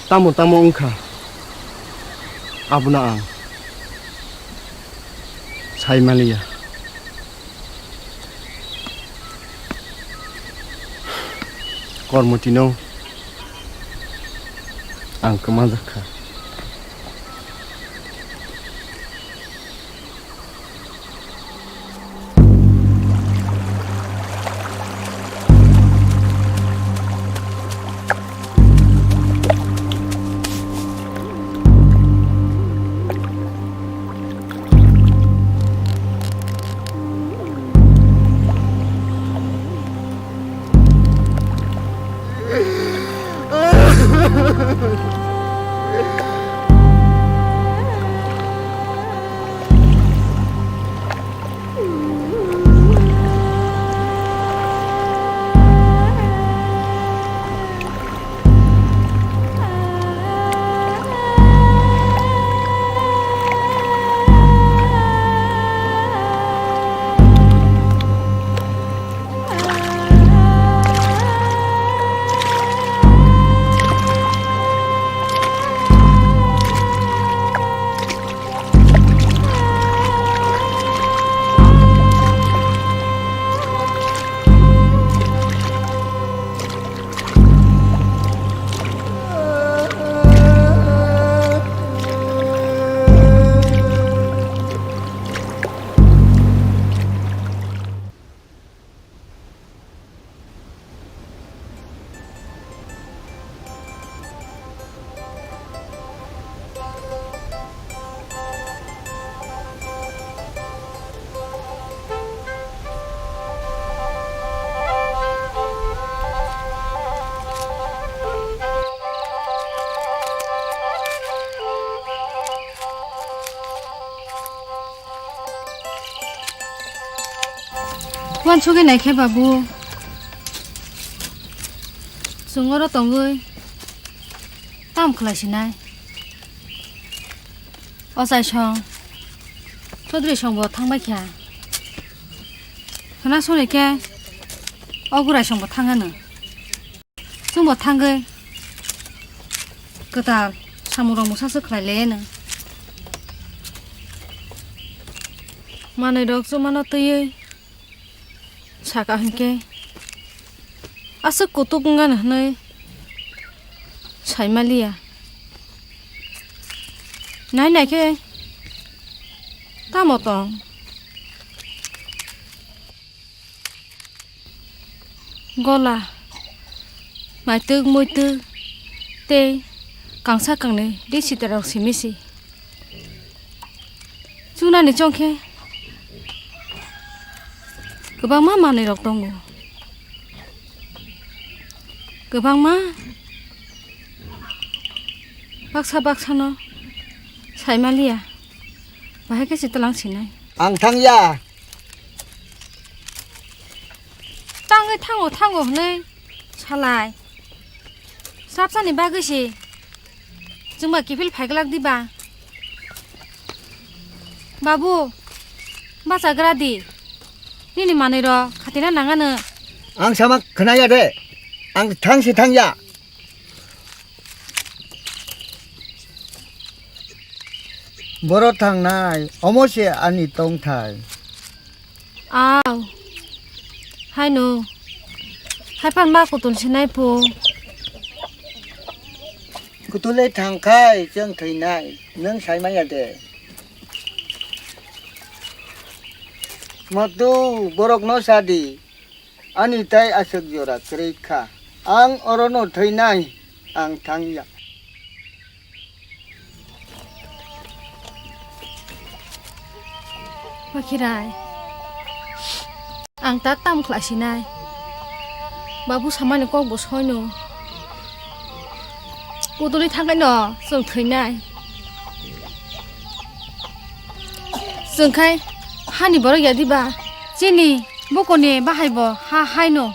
Tamo tamo wngkha, abono ang sai maliya. Kormotino ang kwmajak kha. Uansugwi naikhe babu, chwng oro tongwi tamo khlai sinai? Ochai song, Chaudhary songbo thangbai kha. Khwna sori khe o gurai songbo thang hwno. Chwngbo thangwi kwtal samung rok mwsa se khlai le no. Manwi rok chumano twiwi saka hinkhe aswk kutuk wngano hwnwi saimaliya. Nai nai khe tamo tong? Gola, maitwk, muitwk tei kangsa kangnwi ri sitarok simi si. Chunani chongkhe kwbangma manwirok tongo. Kwbangma baksa baksano saimaliya, bahai khe se twlang sinai. Ang thangya. Tangwi thango thango hwnwi salai. Sapsani bagwi se chwngba kiphil phaiglak diba? Babu, bachagra di. Nini manwirok khatina nangano. Ang sama khwnaya de. Ang thang se thangya. Boro thangnai, omo se ani tongthai. Aw, haino, haiphan ma kutul sinai phu. Kutulwi thangkhai chwng thwinai, nwng saimanya de? Motu, borokno sadi. Ani tai aswk jora kwrwi kha. Ang orono thwinai, ang thangya. Bakhirai, ang ta tam khlaisinai. Babu samani kok bo soino. Kuduli thangkaino chwng thwinai. Chwng khai hani borok ya diba? Chini bukuni bahai bo ha haino.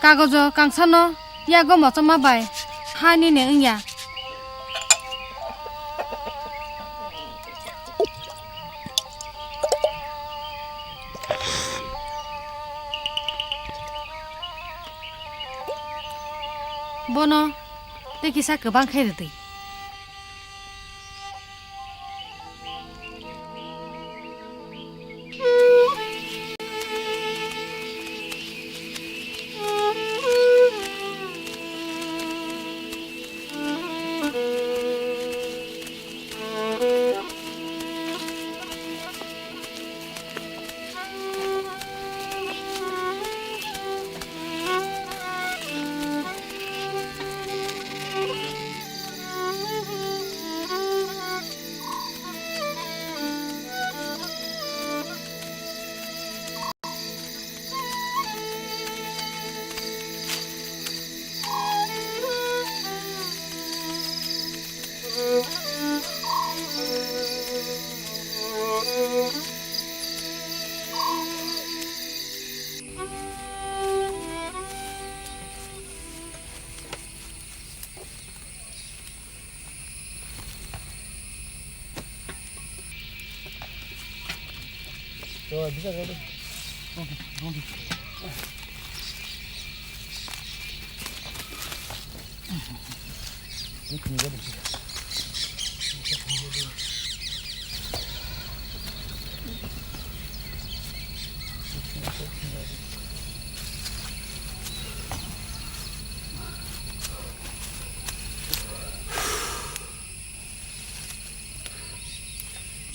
Kagojo kangsano yago mochoma bai ha nini wngya. Bono tei kisa kwbang khe rwdi.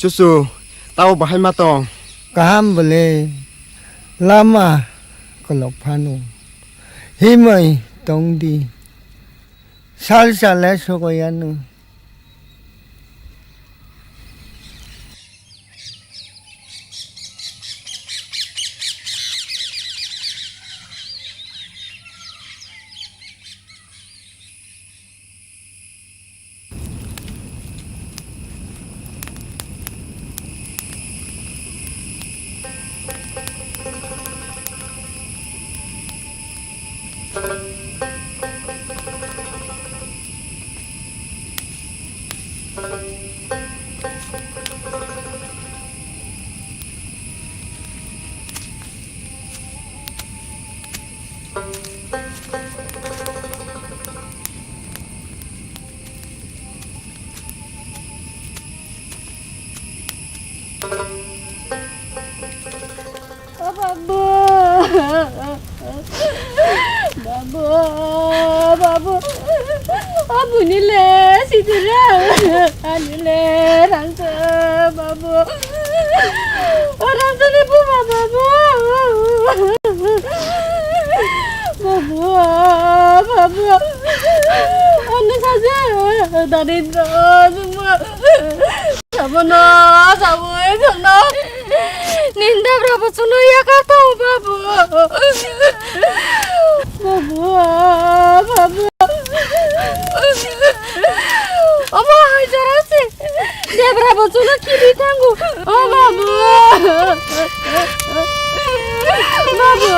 Chuchu, tabo bahai ma tong? Kaham bole, lama kolok phano. Himai tongdi. Sal sale sokoyanu. O babu. Babu, babu. Abuni le sidira. Ani le rangsa, babu. O rangsa ni buma, babu. Babu, babu. Ani saja darindra, juma. Sabono, sabo, ekhono. Ninda brabo chuno yaka tong, babu. Babu, babu. Omo hai jora se. Debra bo chuno kiri thango. O babu. Babu,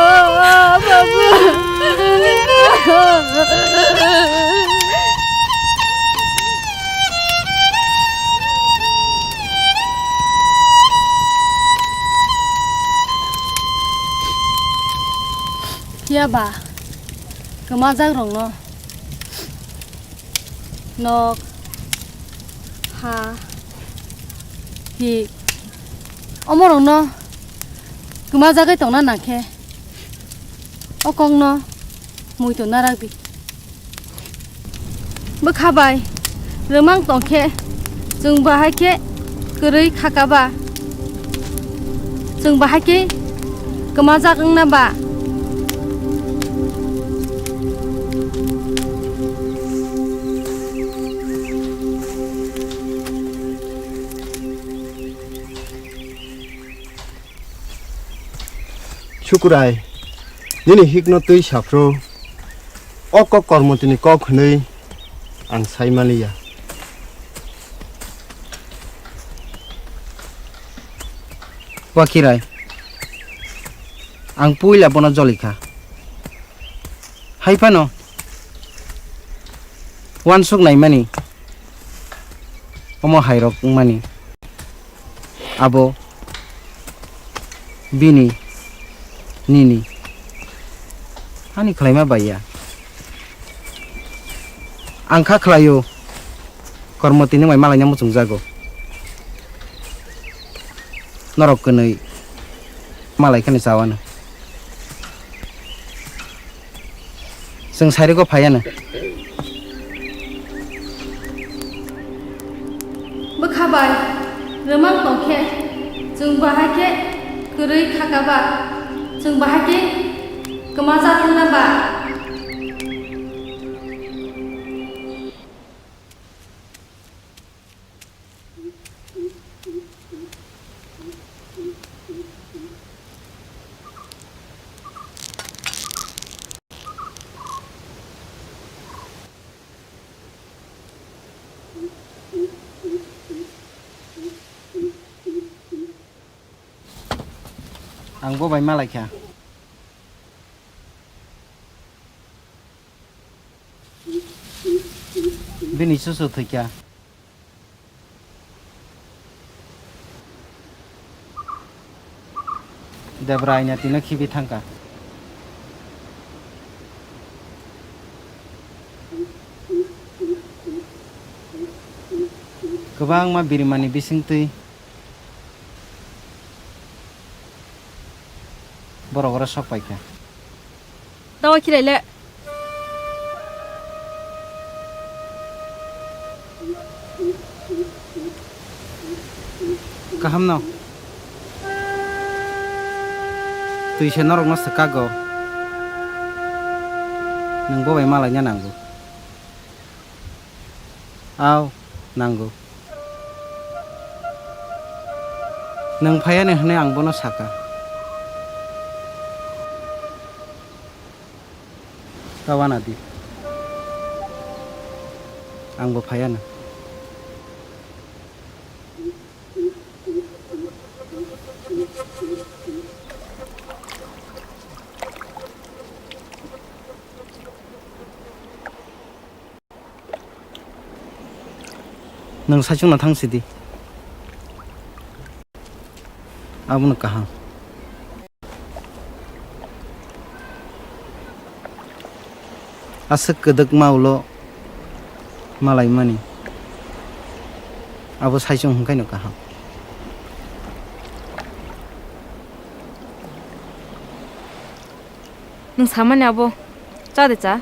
babu. Phiya ba, kwmajak rokno nok, ha, hi, omo rokno kwmajagwi tongna nang khe, o kokno muitu narakdi. Bwkha bai rwmang tong khe, chwng bahai khe kwrwi kha ka ba? Chwng bahai khe kwmajak wngna ba? Chukurai, nini hikno twi saphru, o kok Kormotini kok hwnwi ang sai maliya. Wakirai, ang puila bono jolikha. Hai phano uansuk naimani omo hairok wngmani abo bini, nini, ani khlaima bai ya. Ang kha khlaio, Kormotini bai malaina muchungjago. Norok kwnwi malai khani chawano. Chwng sairwgo phaiano. Bwkha bai rwmang tongkhe, chwng bahai khe kwrwi khakaba, chwng bahai khe kwmajak wngna ba. Ang bo bai malaikha. Bini chuchu thwikha. Debra aina tino khibi thangkha. Kwbangma birimani bisingtwi borok oro sok paikha. Dawa khirai le. Kaham no. Twi se norok no swkago. Nwng bo bai malaina nango. Au, nango. Nwng phaiya ni hwnwi ang bono saka. Ta wana di. Ang bo phaiya no. Nwng saichung no thang sidi. Abono kaham. Aswk kwdwkma ulo malaimani. Abo saichung hwnkhaino kaham. Nwng samani abo cha de cha?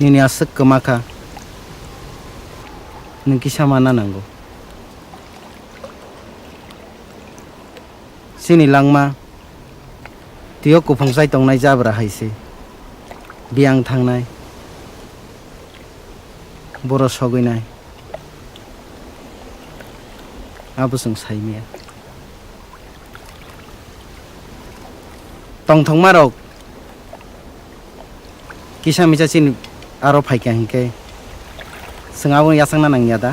Nini aswk kwma kha, nwng kisa mana nango. Chini langma twiyo kuphung chai tongnai jabra hai se. Biyang thangnai, boro sogwi nai. Abo chwng sai maya. Tongthokmarok kisa misa chini aro phaikha hinkhe chwng abono yachakna nangya da?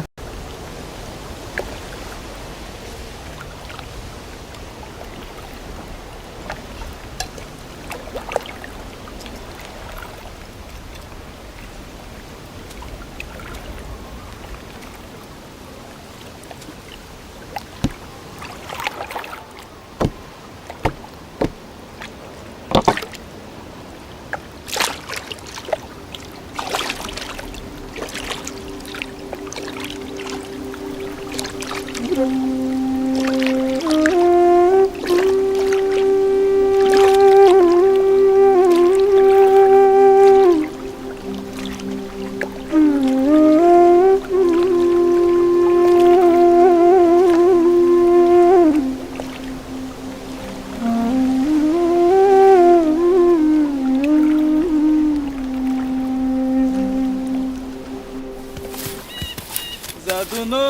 Jaduno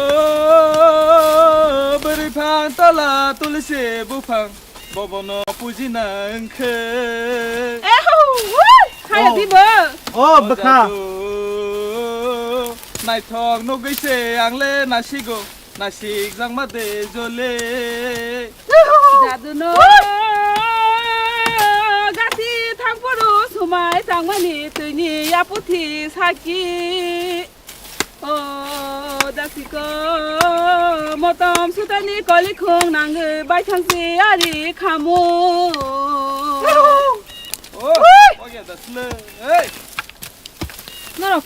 bwrwi phang Tala tulsi buphang bobono pujina wngkhe. Ehu, wui, haya Oh. dibo. Oh, O bwkha. Jadu, naithok nugwi se ang le nasigo, nasikjakma de jole. Jadu no gati thang phuru sumai tangmani twini yaputhi saki. O dasiko motom sutani kolikhung nangwi baithangsi ari khamu. Oh, oke, das le. Hey. Norok,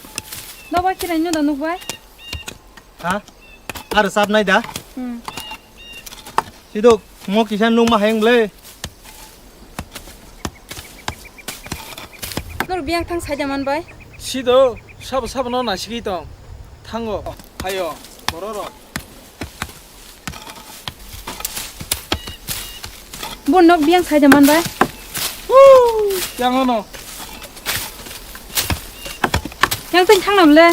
nobar kirai no da nukbai? Ha? Aro sap nai da? Hmm. Sidok, mo kisa nung ma hayung le. Nor biyang thang saida man bai. Sido, sabo sabo no nasigwi tong. Thango. Hayo, bororo. Bo nok biyang saida man bai. Yang ono. Yang teng thang nam le.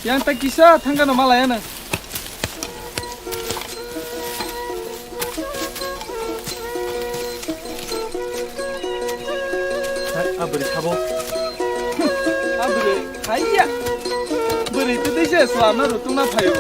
Yang teng kisa thang kano malaya na. Hai, abri sabo. Abri, hai ya. Bri tu dise selama rutung na phayo.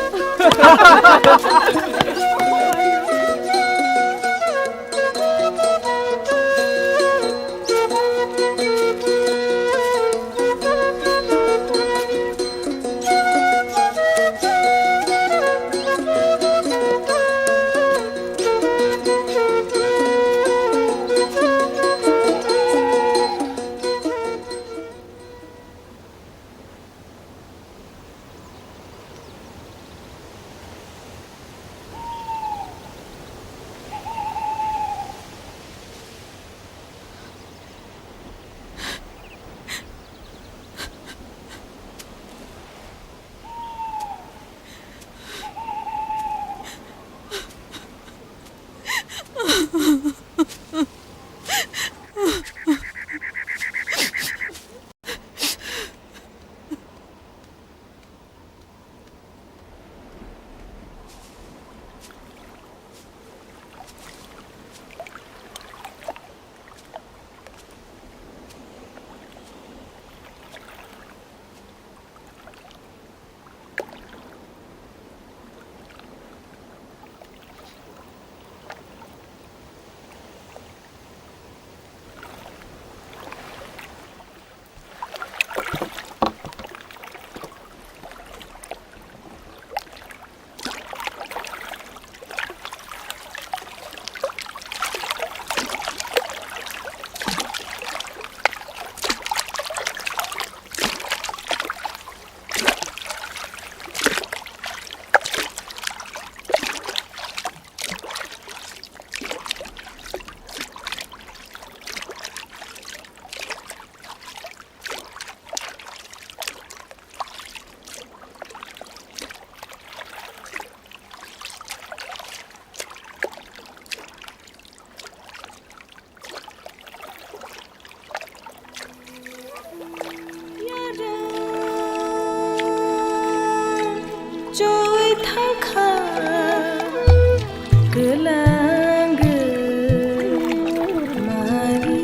Choi thangkha kwlangwi mari.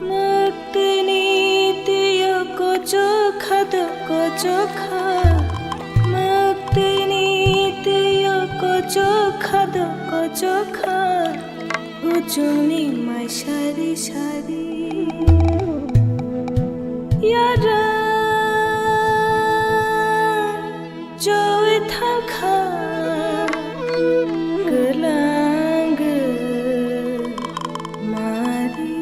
Mwktwini twiyo kochokha do kochokha, mwktwini twiyo kochokha do kochokha, uchukni mai sari sari. Yara. Choi thangkha kwlangwi mari.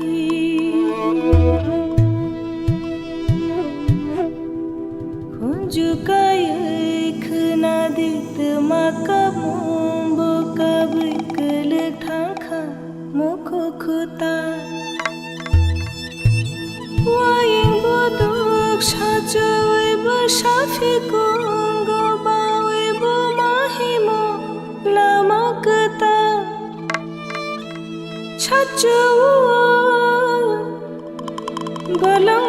Khunju kaiwi khwnadi twma kabung bo kabwi kwlwk thangkha. Mukhu khuta. Waying buduk sachawi bwsa phikungo bawi buma himo lama kwtal. Sachawo bolong